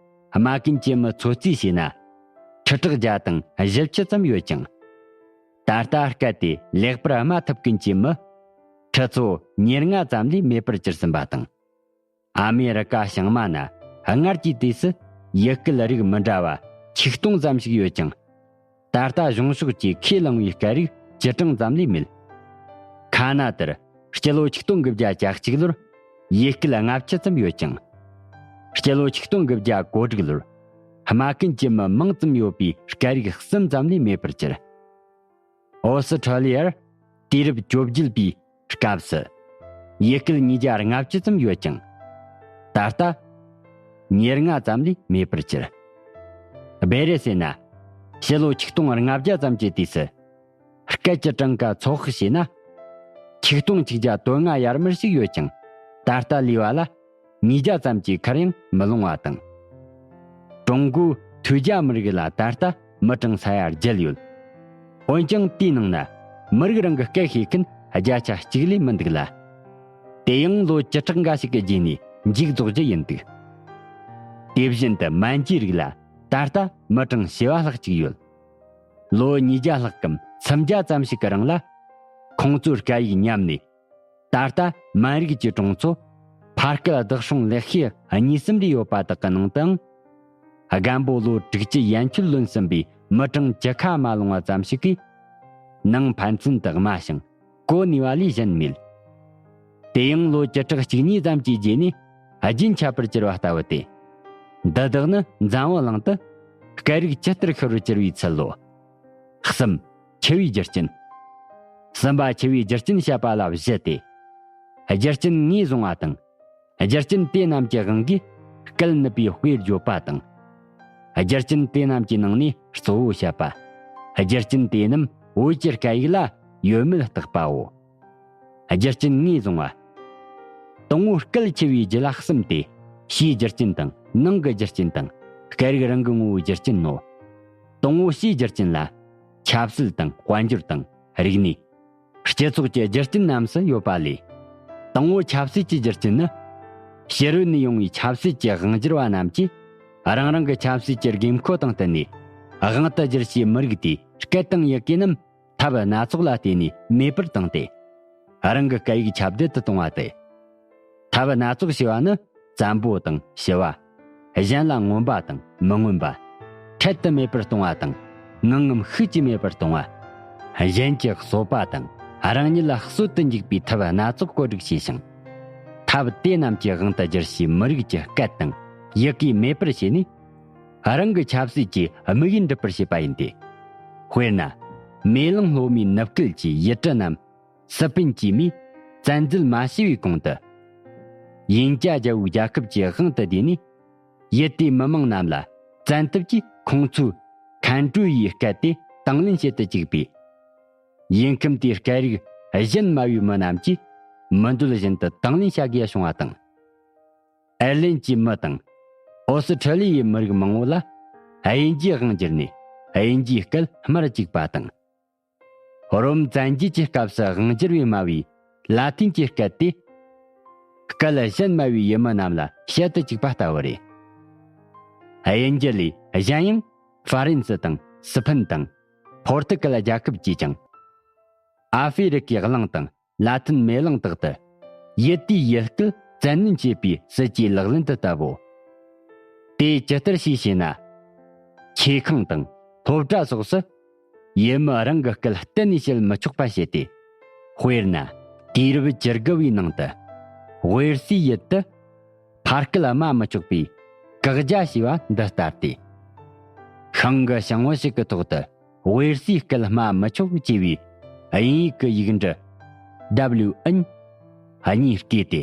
སྨྲ་མཁན་གྱི་མི་ཚོད་རྩིས་བྱས་ན་ཁྲི་ཕྲག་བརྒྱ་དང་བཞི་བཅུ་ཙམ་ཡོད་ཅིང་། ད་ལྟ་སྐད་དེ་ལེགས་པར་སྨྲ་ཐུབ་མཁན་གྱི་མི་ཁྲི་ཚོ་ཉེར་ལྔ་ཙམ་ལས་མེད་པར་གྱུར་ཟིན་པ་དང་། ཨ་མེ་རི་ཀ་བྱང་མ་ན་སྔར་གྱི་དུས་སུ་ཡུལ་སྐད་རིགས་མི་འདྲ་བ་ཆིག་སྟོང་ཙམ་ཞིག་ཡོད་ཅིང་། ད་ལྟ་གཞུང་ཕྱོགས་ཀྱིས་ཁས་བླངས་པའི་སྐད་རིགས་བཅུ་གྲངས་ཙམ་ལས་མེད། ཁ་ན་ཏར་སྤྱི་ལོ་ཆིག་སྟོང་དགུ་བརྒྱ་གྱ་གཅིག་ལོར་ཡུལ་སྐད་ལྔ་བཅུ་ཙམ་ཡོད་ཅིང་། སྤྱི་ལོ་ཆིག་སྟོང་དགུ་བརྒྱ་གོ་དྲུག་ལོར་སྨྲ་མཁན་གྱི་མི་མང་ཙམ་ཡོད་པའི་སྐད་རིགས་གསུམ་ཙམ་ལས་མེད་པར་གྱུར། ཨོ་སི་ཁྲ་ལི་ཡར་དུས་རབས་བཅོ་བརྒྱད་པའི་སྐབས་སུ་ཡུལ་སྐད་ཉིས་བརྒྱ་ལྔ་བཅུ་ཙམ་ཡོད་ཅིང་། ད་ལྟ་ཉེར་ལྔ་ཙམ་ལས་མེད་པར་གྱུར། སྦེ་རེ་ཟེར་ན་ཕྱི་ལོ་ཆིག་སྟོང་ལྔ་བརྒྱ་ཙམ་གྱི་དུས་སུ། སྐད་ཀྱི་གྲངས་ཀ་ཚོད་དཔག་བྱས་ན། ཆིག་སྟོང་གཅིག་བརྒྱ་དོན་ལྔ་ཡར་མར་ཞིག་ཡོད་ཅིང་། ད་ལྟ་ལུས་པ་ལ་ཉིས་བརྒྱ་ཙམ་གྱི་ཁར་ཡང་མི་ལོངས་པ་དང་། ཀྲུང་གོའི་ཐུའུ་ཇཱ་མི་རིགས་ལ་ད་ལྟ་མི་གྲངས་ས་ཡ་བརྒྱད་ཡོད། འོན་ཀྱང་དེའི་ནང་ན་མི་རིགས་རང་གི་སྐད་ཤེས་མཁན་བརྒྱ་ཆ་གཅིག་ལས་མི་འདུག་ལ། དེ་ཡང་ལོ་བཅུ་ཕྲག་འགའ་ཞིག་གི་རྗེས་ནས་མཇུག་རྫོགས་རྒྱུ་ཡིན་འདུག། དེ་བཞིན་དུ་མན་ཇུའི་རིགས་ལ་ད་ལྟ་མི་གྲངས་བྱེ་བ་ལྷག་ཅིག་ཡོད། ལོ་ཉིས་བརྒྱ་ལྷག་གམ་སུམ་བརྒྱ་ཙམ་ཞིག་གི་རིང་ལ། ཁོང་ཚོའི་སྐད་ཡིག་ཉམས་ནས། ད་ལྟ་མན་རིགས་ཀྱི་གྲོང་ཚོ་ཕ་སྐད་བདག་སྲུང་ལེགས་བཤད་གཉིས་གསུམ་རེ་ཡོད་པ་དག་གི་ནང་དུའང་། རྒན་པོ་ལོ་དྲུག་ཅུ་ཡན་ཆོད་ལོན་ཟིན་པའི་མི་གྲངས་བཅུ་ཁ་མ་ལོངས་པ་ཙམ་ཞིག་གིས། ནང་ཕན་ཚུན་དུ་སྨྲ་ཞིང་གོ་ནུས་པ་ལས་གཞན་མེད། དེ་ཡང་ལོ་བཅུ་ཕྲག་གཅིག་གཉིས་ཙམ་གྱི་རྗེས་ནས་རྒྱུན་ཆད་པར་གྱུར་བ་ལྟ་བུ་སྟེ། འདི་དག་ནི་འཛམ་བུ་གླིང་དུ་སྐད་རིགས་ཇི་ལྟར་ཤོར་བར་གྱུར་བའི་ཚུལ་ལོ། གསུམ། འཆི་བའི་རྒྱུ་རྐྱེན། གསུམ་པ་འཆི་བའི་རྒྱུ་རྐྱེན་བཤད་པ་ལ་བཞི་སྟེ། རྒྱུ་རྐྱེན་ངོས་བཟུང་བ་དང་། རྒྱུ་རྐྱེན་དེ་རྣམས་ཀྱི་དབང་གིས་སྐད་ནུབ་པའི་དཔེ་བརྗོད་པ་དང་། རྒྱུ་རྐྱེན་དེ་རྣམས་ཀྱི་ནང་ནས་གཙོ་བོ་བཤད་པ། རྒྱུ་རྐྱེན་དེ་རྣམས་བོད་ཀྱི་སྐད་ཡིག་ལ་ཡོད་མེད་བརྟག་པའོ། རྒྱུ་རྐྱེན་ངོས་བཟུང་བ། དང་པོ་སྐད་འཆི་བའི་རྒྱུ་ལ་གསུམ་སྟེ། ཕྱིའི་རྒྱུ་རྐྱེན་དང་ནང་གི་རྒྱུ་རྐྱེན་དང་སྐད་རིགས་རང་གི་ངོ་བོའི་རྒྱུ་རྐྱེན་ནོ། དང་པོ་ཕྱིའི་རྒྱུ་རྐྱེན་ལ། ཆབ་སྲིད་དང་དཔལ་འབྱོར་དང་རིག་གནས། སྤྱི་ཚོགས་ཀྱི་རྒྱུ་རྐྱེན་རྣམས་སུ་ཡོད་པ་ལས། དང་པོ་ཆབ་སྲིད་ཀྱི་རྒྱུ་རྐྱེན་ནི། ཕྱི་རོལ་ནས་ཡོང་བའི་ཆབ་སྲིད་ཀྱི་དབང་སྒྱུར་བ་རྣམས་ཀྱིས། རང་རང་གི་ཆབ་སྲིད་ཀྱི་དགོས་མཁོ་དང་བསྟུན་ནས། དབང་དུ་བསྒྱུར་བྱའི་མི་རིགས་དེའི་སྐད་དང་ཡི་གེ་རྣམས། ཐབས་སྣ་ཚོགས་ལ་བརྟེན་ནས་མེད་པར་བཏང་སྟེ། རང་གི་སྐད་ཡིག་ཁྱབ་གདལ་དུ་གཏོང་བ་སྟེ། ཐབས་སྣ་ཚོགས་ཞེས་པ་ནི་བཙན་པོ་དང་ཞི་བ། གཞན་ལ་མངོན་པ་དང་མི་མངོན་པ། འཕྲལ་དུ་མེད་པར་གཏོང་བ་དང་ངང་ངམ་ཤུགས་ཀྱིས་མེད་པར་གཏོང་བ། གཞན་གྱི་གསོད་པ་དང་རང་ཉིད་ལ་གསོད་དུ་འཇུག་པའི་ཐབས་སྣ་ཚོགས་བཀོད་སྒྲིག་བྱས་ཤིང་། ཐབས་དེ་རྣམས་ཀྱི་དབང་དུ་བསྒྱུར་བྱས་མི་རིགས་ཀྱི་སྐད་དང་ཡི་གེ་མེད་པར་བྱས་ནས། རང་གི་ཆབ་སྲིད་ཀྱི་དམིགས་ཡུལ་འགྲུབ་པར་བྱེད་པ་ཡིན་ཏེ། དཔེར་ན། མེ་གླང་སློབ་མའི་ནུབ་སྐལ་གྱི་ཡུལ་གྲུ་རྣམས་སི་པན་གྱིས་མིས་བཙན་འཛུལ་མ་བྱས་པའི་གོང་དུ། དབྱིན་ཇ་རྒྱལ་པོའི་རྒྱལ་ཁབ་ཀྱི་དབང་དུ་བསྡུས་ནས། ཡུལ་དེའི་མི་མང་རྣམས་ལ་བཙན་ཐབས་ཀྱིས་ཁོང་ཚོའི་ཁན་ཀྲུའུ་ཡི་སྐད་དེ་དང་ལེན་བྱེད་དུ་བཅུག་པས། ཡུལ་ཁམས་དེའི་སྐད་རིགས་གཞན་སྨྲ་བའི་མི་རྣམས་ཀྱིས་མི་འདོད་བཞིན་དུ་དང་ལེན་བྱ་དགོས་བྱུང་བ་དང་། ཨེར་ལན་གྱི་མི་དང་ཨོ་སི་ཁྲི་ལི་ཡའི་མི་རིགས་མང་བོ་ལ་དབྱིན་ཇིའི་དབང་བསྒྱུར་ནས་དབྱིན་ཇིའི་སྐད་སྨྲ་བཅུག་པ་དང་། རོམ་བཙན་རྒྱལ་གྱི་སྐབས་སུ་དབང་བསྒྱུར་བས་སྨྲ་བའི་ལ་ཏིན་གྱི་སྐད་དེ། སྐད་གཞན་སྨྲ་བའི་ཡུལ་མི་རྣམས་ལ་བཤད་དུ་བཅུག་པ་ལྟ་བུ་རེད། དབྱིན་ཇི་ལས་གཞན་ཡང་ཧྥ་རན་སི་དང་སི་ཕན་དང་ཕོར་ཏུ་གལ་རྒྱལ་ཁབ་ཀྱིས་ཀྱང་། ཨ་ཧྥེ་རི་ཁའི་གླིང་དང་ལ་ཏིན་མེ་གླིང་དག་ཏུ་ཡུལ་དེའི་ཡུལ་སྐད་བཙན་གནོན་བྱེད་པའི་སྲིད་ཇུས་ལག་ལེན་དུ་བསྟར་བོ། དེ་ཇི་ལྟར་ཞིག་བྱས་ན། ཆོས་ཁང་དང་སློབ་གྲྭ་སོགས་སུ་ཡུལ་མི་རང་གི་སྐད་གཏན་ནས་བཤད་མི་ཆོག་པ་བྱས་ཏེ། དཔེར་ན། དུས་རབས་བཅུ་དགུ་བའི་ནང་དུ་ཝེར་སིའི་ཡུལ་དུ་ཕར་སྐད་སྨྲ་མི་ཆོག་པའི་བཀག་རྒྱ་བྱས་པ་འདི་ལྟར་ཏེ། ཤང་གི་ཞང་བོ་ཞིག་གི་ཐོག་ཏུ་ཝེར་སིའི་སྐད་སྨྲ་མི་ཆོག་ཅེས་པའི་དབྱིན་ཡིག་གི་ཡིག་འབྲུ་W N གཉིས་བརྐོས་ཏེ།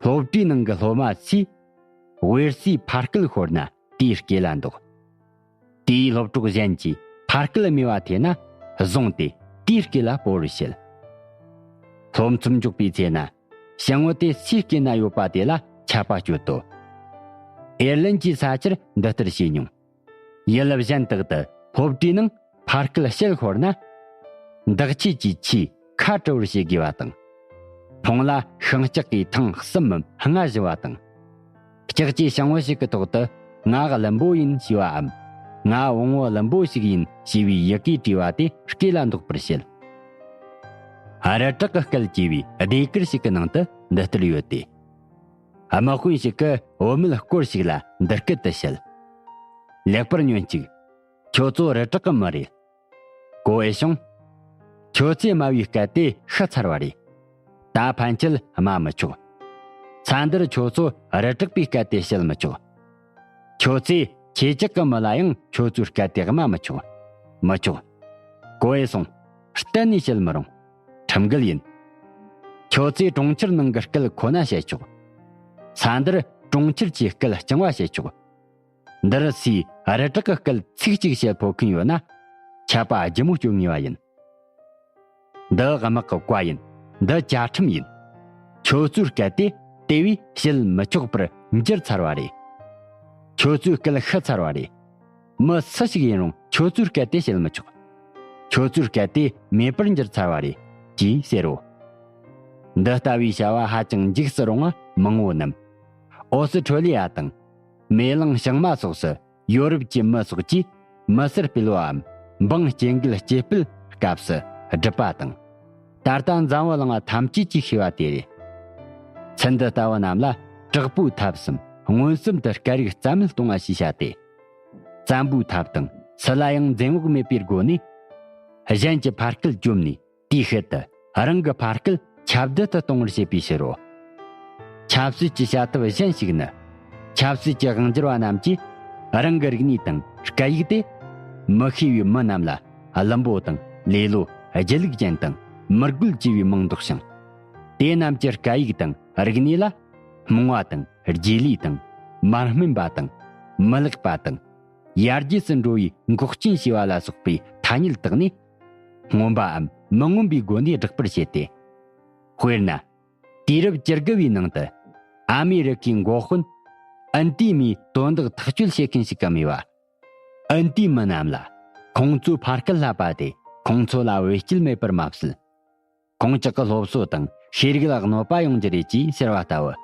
སློབ་གྲྭའི་ནང་གི་སློབ་མ་ཚོས་ཝེར་སིའི་ཕར་སྐད་ཤོར་ན་དེའི་སྐེ་ལ་འདོགས། དེའི་སློབ་གྲོགས་གཞན་གྱིས་ཕར་སྐད་སྨྲས་པ་ཐོས་ན་བཟུང་སྟེ་དེའི་སྐེ་ལ་སྤོ་བར་བྱེད། སློབ་ཚོམས་འཇོག་པའི་ཚེ་ན་ཞང་བོ་དེ་སུའི་སྐེ་ན་ཡོད་པ་དེ་ལ་ཆད་པ་གཅོད་དོ། ཨེར་ལན་གྱི་ས་ཆར་འདི་ལྟར་བྱས་མྱོང་། ཡུལ་གཞན་དག་ཏུ་སློབ་གྲྭའི་ནང་ཕར་སྐད་བཤད་ཤོར་ན། འདག་ཆས་ཀྱིས་ཆེས་ཁ་བཀྲུ་བར་བྱེད་དགོས་པ་དང་། འཕོངས་ལ་ཤིང་ལྕགས་ཀྱི་ཐེངས་གསུམ་མམ་ལྔ་བཞི་བ་དང་། ལྕགས་ཀྱི་ཞང་བོ་ཞིག་གི་ཐོག་ཏུ་ང་བླུན་པོ་ཡིན་ཞེས་པའམ། ང་བོང་བུ་བླུན་པོ་ཞིག་ཡིན་ཞེས་པའི་ཡི་གེ་བྲིས་པ་དེ་སྐེ་ལ་འདོགས་པར་བྱེད། རི་བྲག་གི་སྐད་ཅེས་པའི་ཟློས་གར་ཞིག་གི་ནང་དུ་འདི་ལྟར་ཡོད་དེ། དམག་དཔོན་ཞིག་གིས་བུད་མེད་སྐོར་ཞིག་ལ་འདི་སྐད་དུ་བཤད། ལེགས་པར་ཉོན་ཅིག། ཁྱོད་ཚོ་རི་བྲག་གི་མི་རེད། ཀོ་ཨེ་ཤོང་། ཁྱོད་ཚོས་སྨྲ་བའི་སྐད་དེ་ཤི་ཚར་བ་རེད། ད་ཕན་ཆད་སྨྲ་མི་ཆོག། ཚ་འདིར་ཁྱོད་ཚོ་རི་བྲག་པའི་སྐད་དེ་བཤད་མི་ཆོག། ཁྱོད་ཚོས་ཁྱེད་ཅག་གི་མི་ལ་ཡང་ཁྱོད་ཚོའི་སྐད་དེ་སྨྲ་མི་ཆོག། མི་ཆོག། ཀོ་ཨེ་སོང་། གཏན་ནས་བཤད་མི་རུང་། ཁྲིམས་འགལ་ཡིན། ཁྱོད་ཚོས་གྲོང་ཁྱེར་ནང་གི་སྐད་ཁོ་ན་བཤད་ཆོག། ཚ་འདིར་གྲོང་ཁྱེར་གྱི་སྐད་རྐྱང་བ་བཤད་ཆོག། འདིར་སའི་རི་བྲག་གི་སྐད་ཚིག་གཅིག་བཤད་ཕོད་མཁན་ཡོད་ན། ཆད་པ་ལྗིད་མོ་གཅོད་ངེས་པ་ཡིན། འདི་དམག་གི་བཀའ་ཡིན། འདི་བཅའ་ཁྲིམས་ཡིན། ཁྱོད་ཚོའི་སྐད་དེ་དེ་བས་བཤད་མི་ཆོག་པར་འགྱུར་ཚར་བ་རེད། ཁྱོད་ཚོའི་སྐད་ཤི་ཚར་བ་རེད། མི་སུ་ཞིག་ཡིན་རུང་ཁྱོད་ཚོའི་སྐད་དེ་བཤད་མི་ཆོག། ཁྱོད་ཚོའི་སྐད་དེ་མེད་པར་འགྱུར་ཚར་བ་རེད། ཅེས་ཟེར་རོ། འདི་ལྟ་བུའི་བྱ་བ་ཧ་ཅང་འཇིགས་སུ་རུང་བ་མང་བོ་རྣམས། ཨོ་སི་ཁྲོ་ལི་ཡ་དང་། མེ་གླིང་བྱང་མ་སོགས་སུ་ཡོ་རོབ་ཀྱི་མི་སོགས་ཀྱིས་མི་སེར་སྤེལ་བའམ་འབངས་སྐྱེ་འགེལ་སྐྱེ་སྤེལ་སྐབས་སུ་སྒྲུབ་པ་དང་། ད་ལྟ་འཛམ་བུ་གླིང་ཐམས་ཅད་ཀྱིས་ཤེས་པ་དེ་རེད། ཚུལ་འདི་ལྟ་བུ་རྣམས་ལ་དྲག་པོའི་ཐབས་སམ་མངོན་སུམ་དུ་སྐད་རིགས་རྩ་མེད་གཏོང་བ་ཞེས་བྱ་སྟེ། བཙན་པོའི་ཐབས་དང་སུ་ལ་ཡང་འཛེམ་བག་མེད་པའི་སྒོ་ནས། གཞན་གྱི་ཕར་སྐད་བཅོམ་ནས། དེའི་ཤུལ་དུ་རང་གི་ཕ་སྐད་ཁྱབ་གདལ་དུ་གཏོང་བར་བྱེད་པའི་ཕྱིར་རོ། ཆབ་སྲིད་ཀྱི་བྱ་ཐབས་གཞན་ཞིག་ནི། ཆབ་སྲིད་ཀྱི་དབང་སྒྱུར་བ་རྣམས་ཀྱིས་རང་གི་རིག་གནས་དང་སྐད་ཡིག་དེ། མི་ཤེས་པའི་མི་རྣམས་ལ་བླུན་པོ་དང་ལེ་ལོ་སྒྱིད་ལུག་ཅན་དང་མི་རྒོད་ཅེས་པའི་མིང་འདོགས་ཤིང་། དེ་རྣམས་ཀྱི་སྐད་ཡིག་དང་རིག་གནས་ལ་རྨོངས་པ་དང་རྗེས་ལུས་དང་མ་སྨིན་པ་དང་མི་ལེགས་པ་དང་ཡར་རྒྱས་སུ་འགྲོ་བའི་འགོག་རྐྱེན་བྱས་པ་ལ་སོགས་པའི་ཐ་སྙད་བཏགས་ནས། མངོན་པའམ་མི་མངོན་པའི་སྒོ་ནས་བསྒྲགས་པར་བྱེད་དེ། དཔེར་ན། དུས་རབས་བཅུ་དགུ་བའི་ནང་དུ་ཨ་མེ་རི་ཁའི་འགོ་དཔོན་ཨན་ཏི་མིའི་དོན་དག་ཐག་གཅོད་བྱེད་མཁན་ཞིག་གམ་ཡོད་པ། ཨན་ཏི་མི་རྣམས་ལ་ཁོང་ཚོའི་ཕ་སྐད་བསླབ་པ་དེ་ཁོང་ཚོ་ལ་བེད་སྤྱོད་མེད་པར་མ་ཟད། ཁོང་ཅག་གི་སློབ་གསོ་དང་ཤེས་རིག་ལ་གནོད་པ་ཡོང་རྒྱུ་རེད་ཅེས་ཟེར་བ་ལྟ་བུ།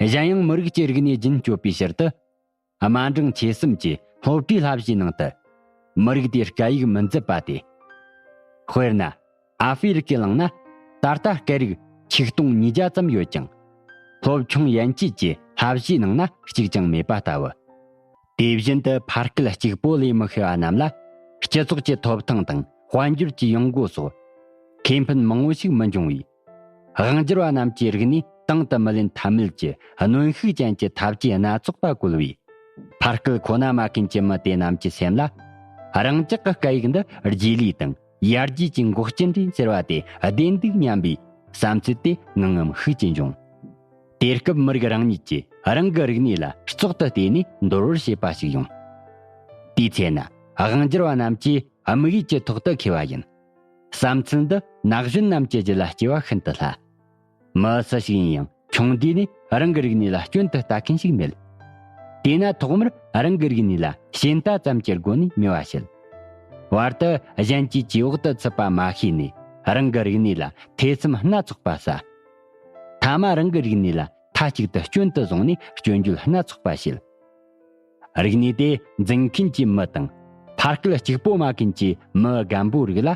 གཞན་ཡང་མི་རིགས་ཀྱི་རིག་གནས་རྒྱུན་སྐྱོབ་པའི་ཕྱིར་དུ། དམའ་འབྲིང་ཆེ་གསུམ་གྱི་སློབ་གྲྭའི་བསླབ་གཞིའི་ནང་དུ། མི་རིགས་དེའི་སྐད་ཡིག་མི་མཛད་པ་སྟེ། དཔེར་ན། ཨ་ཧྥེ་རི་ཁའི་གླིང་ན་ད་ལྟ་སྐད་རིགས་ཆིག་སྟོང་ཉིས་བརྒྱ་ཙམ་ཡོད་ཀྱང་། སློབ་ཆུང་ཡན་ཆད་ཀྱི་བསླབ་གཞིའི་ནང་ན་གཅིག་ཀྱང་མེད་པ་ལྟ་བུ། དེ་བཞིན་དུ་ཕ་སྐད་གཅིག་པོ་ལས་མི་ཤེས་པ་རྣམས་ལ་སྤྱི་ཚོགས་ཀྱི་ཐོབ་ཐང་དང་དཔལ་འབྱོར་གྱི་ཡོང་སྒོ་སོགས་ཁེ་ཕན་མང་བོ་ཞིག་མི་འབྱུང་བས། དབང་སྒྱུར་བ་རྣམས་ཀྱི་རིག་གནས་ དང་དུ་མི་ལེན་ཐབས་མེད་ཀྱི་གནོན་ཤུགས་ཅན་གྱི་ཐབས་ཇུས་སྣ་ཚོགས་པ་བཀོལ་བས། ཕར་སྐུལ་ཁོ་ན་མ་མཁན་གྱི་མི་དེ་རྣམས་ཀྱི་སེམས་ལ། རང་ཅག་གི་སྐད་ཡིག་འདི་རྗེས་ལུས་དང་ཡར་རྒྱས་ཀྱི་འགོག་རྐྱེན་རེད་ཟེར་བ་དེ་བདེན་འདུག་སྙམ་པའི་བསམ་ཚུལ་དེ་ངང་ངམ་ཤུགས་ཀྱིས་འབྱུང་། དེ་སྐབས་མི་རིགས་རང་ཉིད་ཀྱིས་རང་གི་རིག་གནས་ལ་བཙོག་ཏུ་བལྟས་ནས་འདོར་བར་བྱེད་པ་ཞིག་ཡོང་། དེའི་ཚེ་ན་དབང་སྒྱུར་བ་རྣམས་ཀྱིས་དམིགས་ཡུལ་གྱི་ཐོག་ཏུ་འཁེལ་བ་ཡིན། བསམ་ཚུལ་འདི་ན་གཞོན་རྣམས་ཀྱི་རྒྱུད་ལ་སྐྱེ་བ་ཤིན་ཏུ་སླ། མི་སུ་ཞིག་ཡིན་ཡང་ཆུང་དུས་ནས་རང་གི་རིག་གནས་ལ་སྐྱོན་དུ་ལྟ་མཁན་ཞིག་མེད། དེས་ན་ཐོག་མར་རང་གི་རིག་གནས་ལ་ཞེན་ལྟ་ཙམ་གྱི་སྒོ་ནས་མོས་པ་བྱེད། བར་དུ་གཞན་གྱིས་ཇེ་འོག་ཏུ་ཚུད་པ་མ་ཤེས་ནས་རང་གི་རིག་གནས་ལ་ཐེ་ཚོམ་སྣ་ཚོགས་པ་ཟ། མཐའ་མ་རང་གི་རིག་གནས་ལ་མཐའ་གཅིག་ཏུ་སྐྱོན་དུ་བཟུང་ནས་སྐྱོན་བརྗོད་སྣ་ཚོགས་པ་བྱེད། རིག་གནས་དེ་འཛིན་མཁན་གྱི་མི་དང་། ཕ་སྐད་གཅིག་པོ་སྨྲ་མཁན་གྱི་མི་རྒན་པོའི་རིགས་ལ་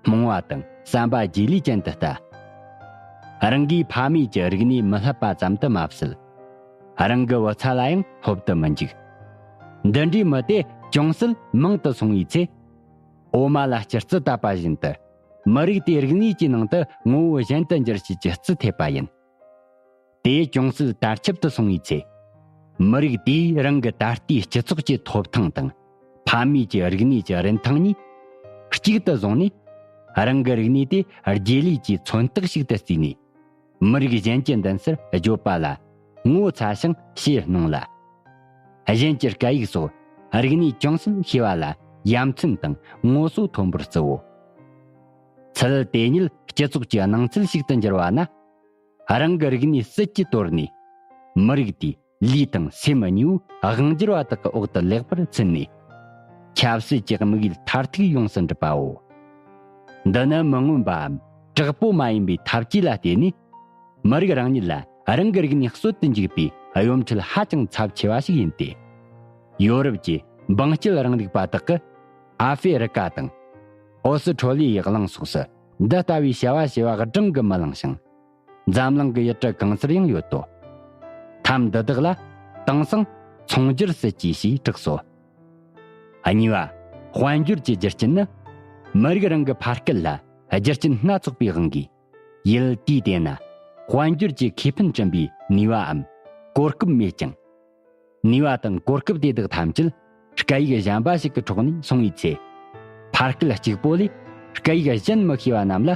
རྨོངས་པ་དང་བསམ་པ་རྗེས་ལུས་ཅན་དུ་ལྟ། རང་གིས་ཕ་མེས་ཀྱི་རིག་གནས་མི་བསླབ་པ་ཙམ་དུ་མ་ཟད། རང་གི་བུ་ཚ་ལ་ཡང་སློབ་ཏུ་མི་འཇུག། འདི་འདྲའི་མི་དེ་ཅུང་ཟད་མང་དུ་སོང་བའི་ཚེ། འོ་མ་ལ་སྤྱི་རྩི་བཏབ་པ་བཞིན་དུ། མི་རིགས་དེའི་རིག་གནས་ཀྱི་ནང་དུ་ངོ་བོ་གཞན་དུ་འགྱུར་བྱེད་ཀྱི་རྩི་ཐེབས་པ་ཡིན། དེ་ཅུང་ཟད་དར་ཁྱབ་ཏུ་སོང་བའི་ཚེ། མི་རིགས་དེས་རང་གི་ད་ལྟའི་སྤྱི་ཚོགས་ཀྱི་ཐོབ་ཐང་དང་། ཕ་མེས་ཀྱི་རིག་གནས་ཀྱི་རིན་ཐང་གཉིས་གཅིག་ཏུ་བཟུང་ནས། རང་གི་རིག་གནས་དེ་རྗེས་ལུས་ཀྱི་མཚོན་རྟགས་ཤིག་ཏུ་བརྩིས་ནས། མི་རིགས་གཞན་གྱི་མདུན་སར་བརྗོད་པ་ལ་ངོ་ཚ་ཞིང་ཞེད་སྣང་ལ། གཞན་གྱི་སྐད་ཡིག་སོགས་རིག་གནས་ཅུང་ཟད་ཤེས་པ་ལ་ཡ་མཚན་དང་ངོ་སོ་མཐོན་པོར་བརྩིའོ། ཚུལ་དེ་ཉིད་སྤྱི་ཚོགས་ཀྱི་སྣང་ཚུལ་ཞིག་ཏུ་འགྱུར་བ་ན། རང་གི་རིག་གནས་ཟིལ་གྱིས་གཏོར་ནས། མི་རིགས་དེའི་ལུས་དང་སེམས་གཉིས་པོ་དབང་སྒྱུར་བ་དག་གི་འོག་ཏུ་ལེགས་པར་ཚུད་ནས། ཆབ་སྲིད་ཀྱི་དམིགས་ཡུལ་མཐར་ཐུག་ཡོངས་སུ་འགྲུབ་པའོ། འདི་ནི་མི་མངོན་པའམ་དྲག་པོ་མ་ཡིན་པའི་ཐབས་ཇུས་ལ་བརྟེན་ནས། མི་རིགས་རང་ཉིད་ལ་རང་གི་རིག་གནས་གསོད་དུ་འཇུག་པའི་གཡོ་འཕྲུལ་ཧ་ཅང་ཚབས་ཆེ་བ་ཞིག་ཡིན་ཏེ། ཡོ་རོབ་ཀྱི་འབངས་སྐྱིད་རིང་ལུགས་པ་དག་གིས་ཨ་ཧྥེ་རི་ཀ་དང་། ཨོ་སི་ཁྲོ་ལི་ཡའི་གླིང་སོགས་སུ་འདི་ལྟ་བུའི་བྱ་བ་བྱེད་པ་བགྲང་གིས་མི་ལང་ཞིང་། འཛམ་གླིང་གི་ཡུལ་གྲུ་གང་སར་ཡང་ཡོད་དོ། ཐབས་འདི་དག་ལ་དེང་སང་ཚོང་སྒྱུར་སྲིད་ཇུས་ཞེས་གྲགས་སོ། གཉིས་པ། དཔལ་འབྱོར་གྱི་རྒྱུ་རྐྱེན་ནི། མི་རིགས་རང་གི་ཕ་སྐད་ལ་རྒྱུ་རྐྱེན་སྣ་ཚོགས་པའི་དབང་གིས། ཡུལ་དེའི་སྟེང་ན་དཔལ་འབྱོར་གྱི་ཁེ་ཕན་བསྐྲུན་པའི་ནུས་པའམ་གོ་སྐབས་མེད་ཀྱང་། ནུས་པ་དང་གོ་སྐབས་དེ་དག་ཐམས་ཅད་སྐད་ཡིག་གཞན་པ་ཞིག་གི་ཐོག་ནས་སོང་བའི་ཚེ། ཕ་སྐད་གཅིག་པོ་ལས་སྐད་ཡིག་གཞན་མི་ཤེས་པ་རྣམས་ལ་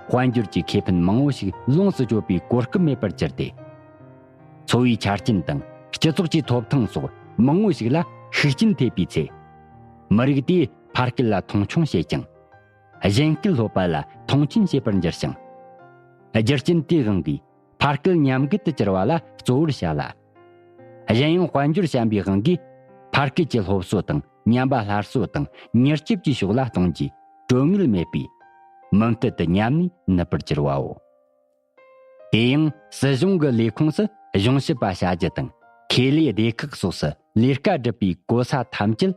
དཔལ་འབྱོར་གྱི་ཁེ་ཕན་མང་བོ་ཞིག་ལོངས་སུ་སྤྱོད་པའི་གོ་སྐབས་མེད་པར་གྱུར་ཏེ། འཚོ་བའི་ཆ་རྐྱེན་དང་སྤྱི་ཚོགས་ཀྱི་ཐོབ་ཐང་སོགས་མང་བོ་ཞིག་ལ་ཤུགས་རྐྱེན་ཐེབས་པའི་ཚེ། མི་རིགས་དེས་ཕ་སྐད་ལ་མཐོང་ཆུང་བྱེད་ཅིང་། གཞན་སྐད་སློབ་པ་ལ་མཐོང་ཆེན་བྱེད་པར་འགྱུར་ཞིང་། རྒྱུ་རྐྱེན་དེའི་དབང་གིས་ཕ་སྐད་ཉམས་རྒུད་དུ་གྱུར་བ་ལ་གཙོ་བོར་བྱ་ལ། གཞན་ཡང་དཔལ་འབྱོར་ཞན་པའི་དབང་གིས་ཕ་སྐད་ཀྱི་སློབ་གསོ་དང་ཉམས་པ་སླར་གསོ་དང་མྱུར་སྐྱོབ་ཀྱི་ཕྱོགས་ལ་གཏོང་རྒྱུའི་གྲོན་དངུལ་མེད་པས། མུ་མཐུད་དུ་ཉམས་ནས་ནུབ་པར་གྱུར་བའོ། དེ་ཡང་སྲིད་གཞུང་གི་ལས་ཁུངས་སུ་གཞུང་ཞབས་པ་བྱ་རྒྱུ་དང་ཁེ་ལས་སྡེ་ཁག་སོགས་སུ་ལས་ཀ་སྒྲུབ་པའི་གོ་ས་ཐམས་ཅད་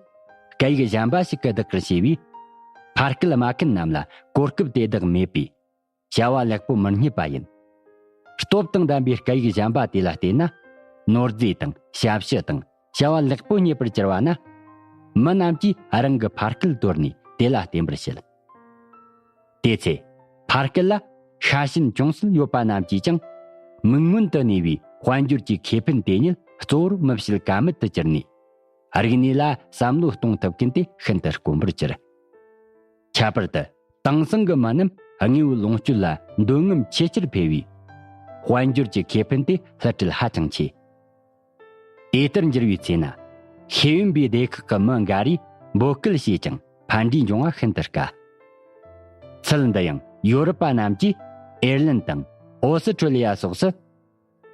སྐད་ཡིག་གཞན་པ་ཞིག་གིས་བདག་གིར་བྱས་པས། ཕ་སྐད་སྨྲ་མཁན་རྣམས་ལ་གོ་སྐབས་དེ་དག་མེད་པས། བྱ་བ་ལེགས་པོ་མི་རྙེད་པ་ཡིན། སྟོབས་དང་ལྡན་པའི་སྐད་ཡིག་གཞན་པ་དེ་ལ་བལྟས་ན། ནོར་རྫས་དང་ཞབས་ཕྱི་དང་བྱ་བ་ལེགས་པོ་རྙེད་པར་གྱུར་བ་ན། མི་རྣམས་ཀྱིས་རང་གི་ཕ་སྐད་དོར་ནས་དེ་ལ་བརྟེན་པར་བྱེད། དེ་ཚེ། ཕ་སྐད་ལ་ཤ་ཞེན་ཅུང་ཟད་ཡོད་པ་རྣམས་ཀྱིས་ཀྱང་། མིག་སྔོན་དུ་གནས་པའི་དཔལ་འབྱོར་གྱི་ཁེ་ཕན་དེ་ཉིད་གཙོ་བོར་མི་བྱེད་ཀ་མེད་དུ་གྱུར་ནས། རིག་གནས་ལ་བསམ་བློ་གཏོང་ཐུབ་མཁན་དེ་ཤིན་ཏུ་དཀོན་པོར་གྱུར། ཁྱད་པར་དུ། དེང་སང་གི་མི་རྣམས་དངོས་པོའི་ལོངས་སྤྱོད་ལ་འདོད་རྔམ་ཆེས་ཆེར་འཕེལ་བས། དཔལ་འབྱོར་གྱི་ཁེ་ཕན་དེ་བསླུ་བྲིད་ཧ་ཅང་ཆེ། དེ་ལྟར་འགྱུར་བའི་ཚེ་ན། ཤེས་ཡོན་པའི་སྡེ་ཁག་གི་མི་འགའ་རེས་འབོད་སྐུལ་བྱས་ཀྱང་ཕན་འབྲས་འབྱུང་བ་ཤིན་ཏུ་དཀའ། ཚུལ་འདི་ཡང་ཡོ་རོབ་པ་རྣམས་ཀྱིས་ཨེར་ལན་དང་ཨོ་སི་ཁྲུ་ལི་ཡ་སོགས་སུ།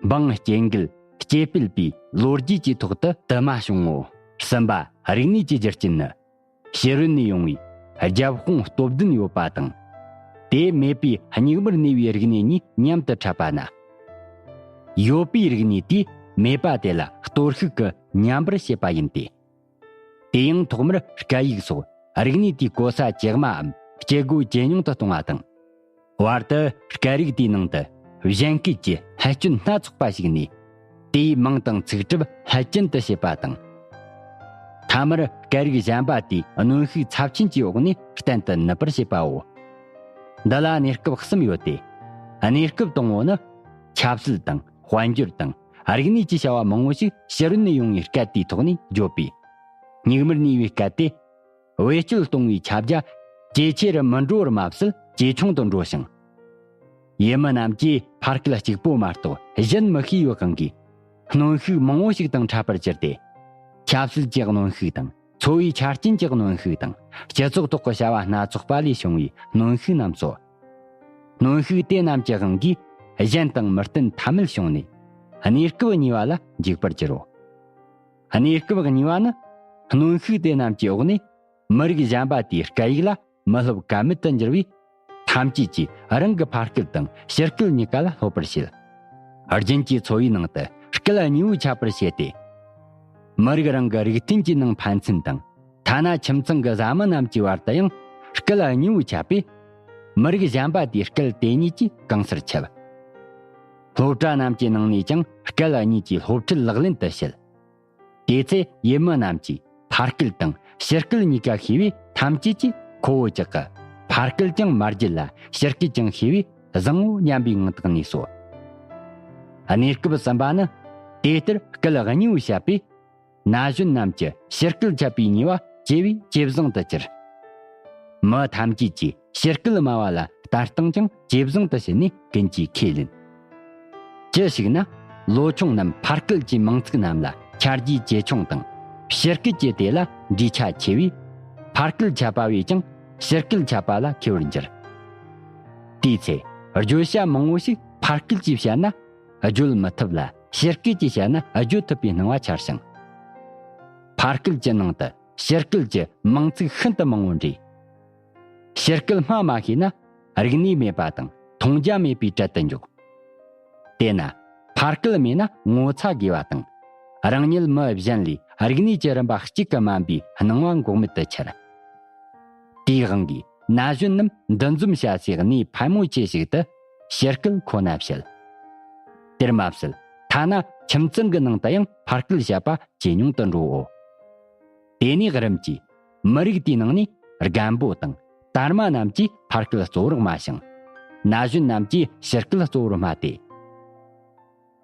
འབངས་སྐྱེ་འགེལ་སྐྱེ་སྤེལ་པའི་ལོ་རྒྱུས་ཀྱི་ཐོག་ཏུ་དུ་མ་བྱུང་ངོ་། གསུམ་པ། རིག་གནས་ཀྱི་རྒྱུ་རྐྱེན་ནི། ཕྱི་རོལ་ནས་ཡོང་བའི་རྒྱབ་དཔུང་སྟོབས་ལྡན་ཡོད་པ་དང་། དེ་མེད་པའི་སྙིགས་མར་གནས་པའི་རིག་གནས་གཉིས་མཉམ་དུ་འཕྲད་པ་ན། ཡོད་པའི་རིག་གནས་དེས་མེད་པ་དེ་ལ་གཏོར་བཤིག་གིས་ཉམས་པར་བྱེད་པ་ཡིན་ཏེ། དེ་ཡང་ཐོག་མར་སྐད་ཡིག་སོགས་རིག་གནས་དེའི་གོ་ས་ཇེ་དམའ་འམ་སྐྱེ་སྒོ་ཇེ་ཉུང་དུ་གཏོང་བ་དང་། བར་དུ་སྐད་རིགས་དེའི་ནང་དུ་གཞན་སྐད་ཀྱི་བསླད་སྐྱོན་སྣ་ཚོགས་པ་ཞིག་ནས། དེའི་མིང་དང་ཚིག་གྲུབ་བསླད་སྐྱིན་དུ་བྱེད་པ་དང་། མཐའ་མར་སྐད་རིགས་གཞན་པ་དེའི་གནོན་ཤུགས་ཚབས་ཆེན་གྱི་འོག་ནས་གཏན་དུ་ནུབ་པར་བྱེད་པའོ། འདི་ལ་གནས་སྐབས་གསུམ་ཡོད་དེ། གནས་སྐབས་དང་པོ་ནི། ཆབ་སྲིད་དང་དཔལ་འབྱོར་དང་རིག་གནས་ཀྱི་བྱ་བ་མང་བོ་ཞིག་ཕྱི་རོལ་ནས་ཡོང་བའི་སྐད་དེའི་ཐོག་ནས་བརྗོད་པས། སྙིགས་མར་གནས་པའི་སྐད་དེ། བེད་སྤྱོད་གཏོང་བའི་ཁྱབ་རྒྱ་ཇེ་ཆེ་རུ་མི་འགྲོ་བར་མ་ཟད་ཇེ་ཆུང་དུ་འགྲོ་ཞིང་། ཡུལ་མི་རྣམས་ཀྱིས་ཕ་སྐད་གཅིག་པོ་མ་གཏོགས་གཞན་མི་ཤེས་ཡོད་གང་གིས། གནོན་ཤུགས་མང་བོ་ཞིག་དང་འཕྲད་པར་གྱུར་ཏེ། ཆབ་སྲིད་ཀྱི་གནོན་ཤུགས་དང་། འཚོ་བའི་ཆ་རྐྱེན་གྱི་གནོན་ཤུགས་དང་། སྤྱི་ཚོགས་ཐོག་གི་བྱ་བ་སྣ་ཚོགས་པ་ལས་བྱུང་བའི་གནོན་ཤུགས་རྣམས་སོ། གནོན་ཤུགས་དེ་རྣམས་ཀྱི་དབང་གིས་གཞན་དང་མི་བསྟུན་ཐ་མལ་བྱུང་ནས། གནས་སྐབས་གཉིས་པ་ལ་འཇུག་པར་འགྱུར་རོ། གནས་སྐབས་གཉིས་པ་ནི། གནོན་ཤུགས་དེ་རྣམས་ཀྱི་འོག་ནས། མི་རིགས་གཞན་པ་དེའི་སྐད་ཡིག་ལ་མི་སློབ་ཀ་མེད་དུ་འགྱུར་བས། ཐམས་ཅད་ཀྱིས་རང་གི་ཕ་སྐད་དང་ཕྱི་སྐད་གཉིས་ཀ་ལ་སློབ་པར་བྱེད། རྒྱུན་གྱི་འཚོ་བའི་ནང་དུ་སྐད་གཉིས་པོ་ཁྱབ་པར་བྱས་ཏེ། མི་རིགས་རང་གི་རིགས་མཐུན་གྱི་ནང་ཕན་ཚུན་དང་། ཐ་ན་ཁྱིམ་ཚང་གི་བཟའ་མི་རྣམས་ཀྱི་བར་དུ་ཡང་སྐད་གཉིས་པོ་ཁྱབ་པས། མི་རིགས་གཞན་པ་དེའི་སྐད་དེ་ཉིད་ཀྱིས་གང་སར་ཁྱབ། སློབ་གྲྭ་རྣམས་ཀྱི་ནང་ནས་ཀྱང་སྐད་གཉིས་ཀྱི་སློབ་ཁྲིད་ལག་ལེན་དུ་བྱེད། དེ་ཚེ་ཡུལ་མི་རྣམས་ཀྱིས་ཕ་སྐད་དང་ཕྱི་སྐད་གཉིས་ཀ་ཤེས་པས། ཐམས་ཅད་ཀྱིས་ཁོ་བོ་ཅག་གི་ཕ་སྐད་ཀྱང་མ་བརྗེད་ལ་ཕྱི་སྐད་ཀྱང་ཤེས་པས་བཟང་ངོ་སྙམ་པའི་ངང་དུ་གནས་སོ། གནས་སྐབས་གསུམ་པ་ནི། དེ་ལྟར་སྐད་གཉིས་པོ་བཤད་པས། ན་གཞོན་རྣམས་ཀྱི་ཕྱི་སྐད་ཁྱབ་པའི་ནུས་པ་ཇེ་བས་ཇེ་བཟང་དུ་གྱུར། མི་ཐམས་ཅད་ཀྱིས་ཕྱི་སྐད་སྨྲ་བ་ལ་ལྟ་སྟངས་ཀྱང་ཇེ་བཟང་དུ་ཕྱིན་ནས་ཀུན་གྱིས་ཁས་ལེན། ཅི་ཞིག་ན། ལོ་ཆུང་རྣམས་ཕ་སྐད་ཀྱི་མིང་ཚིག་རྣམས་ལ་ཆ་རྒྱུས་ཇེ་ཆུང་དང་། ཕྱི་སྐད་ཀྱི་དེ་ལ་འདྲིས་ཆ་ཆེ་བས། ཕ་སྐད་ཁྱབ་པ་བས་ཀྱང་ཕྱི་སྐད་ཁྱབ་པ་ལ་མཁས་པར་འགྱུར། དེའི་ཚེ་བརྗོད་བྱ་མང་བོ་ཞིག་ཕ་སྐད་ཀྱིས་བཤད་ན་བརྗོད་མི་ཐུབ་ལ། ཕྱི་སྐད་ཀྱིས་བཤད་ན་བརྗོད་ཐུབ་པའི་སྣང་བ་འཆར་ཞིང་། ཕ་སྐད་ཀྱི་ནང་དུ་ཕྱི་སྐད་ཀྱི་མིང་ཚིག་ཤིན་ཏུ་མང་བོ་འདྲེས། ཕྱི་སྐད་སྨྲ་མ་ཤེས་ན་རིག་གནས་མེད་པ་དང་མཐོང་རྒྱ་མེད་པའི་གྲལ་དུ་འཇུག། དེས་ན་ཕ་སྐད་སྨྲས་ན་ངོ་ཚ་དགོས་པ་དང་། རང་ཉིད་མི་གཞན་ལས་རིག་གནས་ཀྱི་རིམ་པ་གཅིག་གི་དམའ་བའི་སྣང་བ་འགོག་མེད་དུ་འཆར། དེའི་དབང་གིས་ན་གཞོན་རྣམས་འདུ་འཛོམས་བྱ་སའི་གནས་ཕལ་མོ་ཆེ་ཞིག་ཏུ་ཕྱི་སྐད་ཁོ་ན་བཤད། དེར་མ་ཟད་ཐ་ན་ཁྱིམ་ཚང་གི་ནང་དུ་ཡང་ཕ་སྐད་བཤད་པ་ཇེ་ཉུང་དུ་འགྲོའོ། དེ་ནས་རིམ་གྱིས་མི་རིགས་དེའི་ནང་ནས་རྒན་པོ་དང་དར་མ་རྣམས་ཀྱིས་ཕ་སྐད་གཙོ་བོར་སྨྲ་ཞིང་། ན་གཞོན་རྣམས་ཀྱིས་ཕྱི་སྐད་གཙོ་བོར་སྨྲ་སྟེ།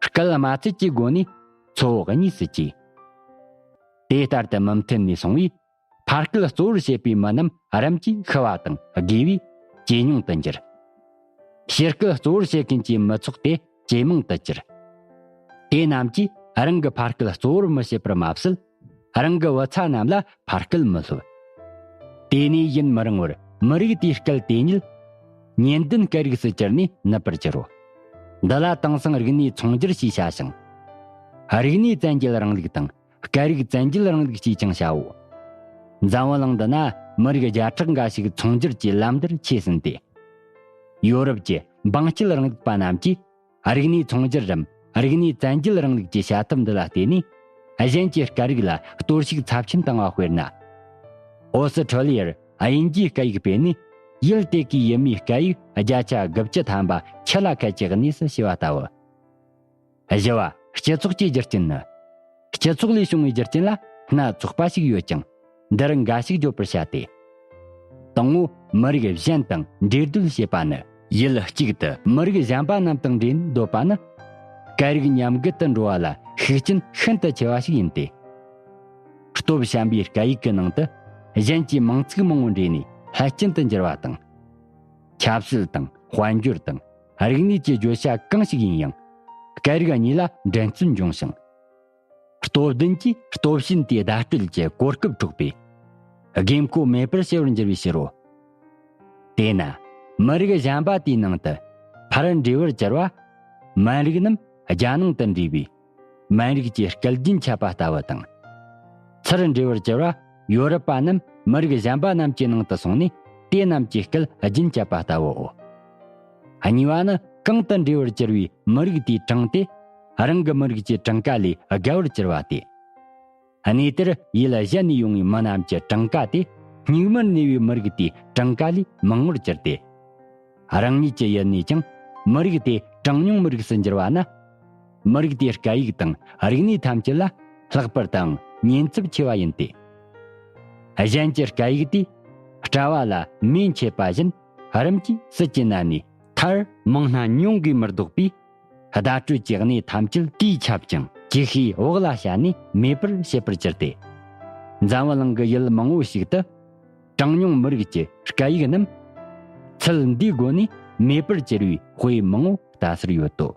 སྐད་སྨྲ་ཚད་ཀྱི་སྒོ་ནས་ཚོ་བོ་གཉིས་སུ་གྱེས། དེ་ལྟར་དུ་མུ་མཐུད་ནས་སོང་བས། ཕ་སྐད་གཙོ་བོར་བྱེད་པའི་མི་རྣམས་རིམ་གྱིས་ཤི་བ་དང་རྒས་པས་ཇེ་ཉུང་དུ་འགྱུར། ཕྱི་སྐད་གཙོ་བོར་བྱེད་མཁན་གྱི་མི་ཚོགས་དེ་ཇེ་མང་དུ་གྱུར། དེ་རྣམས་ཀྱིས་རང་གི་ཕ་སྐད་གཙོ་བོར་མི་བྱེད་པར་མ་ཟད། རང་གི་བུ་ཚ་རྣམས་ལ་ཕ་སྐད་མི་སློབ། དེ་ནས་ཡུན་མི་རིང་བར་མི་རིགས་དེའི་སྐད་དེ་ཉིད་ཉེན་ལྡན་སྐད་རིགས་སུ་གྱུར་ནས་ནུབ་པར་གྱུར་རོ། འདི་ལ་དེང་སང་རིག་གནས་ཚོང་སྒྱུར་ཞེས་བྱ་ཞིང་། རིག་གནས་བཙན་རྒྱལ་རིང་ལུགས་དང་། སྐད་རིགས་བཙན་རྒྱལ་རིང་ལུགས་ཅེས་ཀྱང་བྱའོ། འཛམ་བུ་གླིང་འདི་ན་མི་རིགས་བརྒྱ་ཕྲག་འགའ་ཞིག་ཚོང་སྒྱུར་གྱི་ལམ་བརྡར་ཆས་ཟིན་ཏེ། ཡོ་རོབ་ཀྱི་འབངས་སྐྱིད་རིང་ལུགས་པ་རྣམས་ཀྱིས་རིག་གནས་ཚོང་སྒྱུར་རམ་རིག་གནས་བཙན་རྒྱལ་རིང་ལུགས་ཀྱི་བྱ་ཐབས་འདི་ལ་བརྟེན་ནས་གཞན་གྱི་སྐད་རིགས་ལ་གཏོར་བཤིག་ཚབས་ཆེན་བཏང་བ་དཔེར་ན། ཨོ་སི་ཁྲོ་ལི་ཡར་དབྱིན་ཇིའི་སྐད་ཡིག་སྤེལ་ནས་ཡུལ་དེ་གའི་ཡུལ་མིའི་སྐད་ཡིག་བརྒྱ་ཆ་དགུ་བཅུ་ཐམ་པ་ཁྱི་ལ་ཁད་ཀྱི་གནས་སུ་ཕྱེ་བ་ལྟ་བུ། བཞི་བ། སྤྱི་ཚོགས་ཀྱི་རྒྱུ་རྐྱེན་ནི། སྤྱི་ཚོགས་ལས་བྱུང་བའི་རྒྱུ་རྐྱེན་ལ་སྣ་ཚོགས་པ་ཞིག་ཡོད་ཀྱང་། འདི་རུ་འགའ་ཞིག་བརྗོད་པར་བྱ་སྟེ། དང་པོ། མི་རིགས་གཞན་དང་འདྲེས་སྡོད་བྱེད་པ་ནི། ཡུལ་གཅིག་ཏུ་མི་རིགས་གཞན་པ་རྣམས་དང་འདྲེས་ནས་སྡོད་པ་ནི། སྐད་རིགས་མཉམ་འགལ་དུ་འགྲོ་བ་ལ་ཤུགས་རྐྱེན་ཤིན་ཏུ་ཆེ་བ་ཞིག་ཡིན་ཏེ། སྟོབས་ཞན་པའི་སྐད་ཡིག་གི་ནང་དུ་གཞན་གྱི་མིང་ཚིག་མང་པོ་འདྲེས་ནས་ལྷད་སྐྱེན་དུ་འགྱུར་བ་དང་། ཆབ་སྲིད་དང་དཔལ་འབྱོར་དང་རིག་གནས་ཀྱི་བརྗོད་བྱ་གང་ཞིག་ཡིན་ཡང་། སྐད་རིགས་གཉིས་ལ་འགྲན་རྩོད་འབྱུང་ཞིང་། སྟོབས་ལྡན་གྱིས་སྟོབས་ཞན་དེའི་བརྡ་སྤྲོད་ཀྱི་གོ་སྐབས་འཕྲོག་པས། དགོས་མཁོ་མེད་པར་བྱེད་པར་འགྱུར་བའི་ཕྱིར་རོ། དེས་ན་མི་རིགས་གཞན་པ་དེའི་ནང་དུ་ཕར་འདྲེས་པར་གྱུར་པ། མན་རིགས་རྣམས་རྒྱ་ནང་དུ་འདྲེས་པས། མན་རིགས་ཀྱི་སྐད་རྒྱན་ཁྱབ་པ་ལྟ་བུ་དང་། ཚུར་འདྲེས་པར་གྱུར་པ་ཡོ་རོབ་པ་རྣམས་མི་རིགས་གཞན་པ་རྣམས་ཀྱི་ནང་དུ་སོང་ནས་དེ་རྣམས་ཀྱི་སྐད་རྒྱན་ཁྱབ་པ་ལྟ་བུའོ། གཉིས་པ་ནི་གང་དུ་འདྲེས་པར་གྱུར་པའི་མི་རིགས་དེའི་གྲངས་དེ་རང་གི་མི་རིགས་ཀྱི་གྲངས་ཀ་ལས་བརྒལ་བར་གྱུར་པ་སྟེ། གནས་དེར་ཡུལ་གཞན་ནས་ཡོང་བའི་མི་རྣམས་ཀྱི་གྲངས་ཀ་དེ་སྙིགས་མར་གནས་པའི་མི་རིགས་དེའི་གྲངས་ཀ་ལས་མང་བར་གྱུར་ཏེ། རང་ཉིད་ཀྱི་ཡུལ་ནས་ཀྱང་མི་རིགས་དེ་གྲངས་ཉུང་མི་རིགས་སུ་འགྱུར་བ་ན། མི་རིགས་དེའི་སྐད་ཡིག་དང་རིག་གནས་ཐམས་ཅད་ལ་ལྷག་པར་དུའང་ཉེན་ཚབས་ཆེ་བ་ཡིན་ཏེ། གཞན་གྱི་སྐད་ཡིག་དེས་སྤྲ་བ་ལ་མེ་མཆེད་པ་བཞིན་རིམ་གྱིས་ཟིལ་གྱིས་མནན་ནས་མཐར་མང་སྣ་ཉུང་གིས་མི་ལྡོག་པས། བརྡ་སྤྲོད་ཀྱི་གནས་ཐམས་ཅད་དུས་ཁྱབ་ཅིང་ཀྱི་ཤའི་འོག་ལ་བྱ་ནས་མེད་པར་བྱེད་པར་གྱུར་ཏེ། འཛམ་བུ་གླིང་གི་ཡུལ་མང་བོ་ཞིག་ཏུ། གྲངས་ཉུང་མི་རིགས་ཀྱི་སྐད་ཡིག་རྣམས། ཚུལ་འདིའི་སྒོ་ནས་མེད་པར་གྱུར་བའི་དཔེ་མང་བོ་ལྟ་སར་ཡོད་དོ།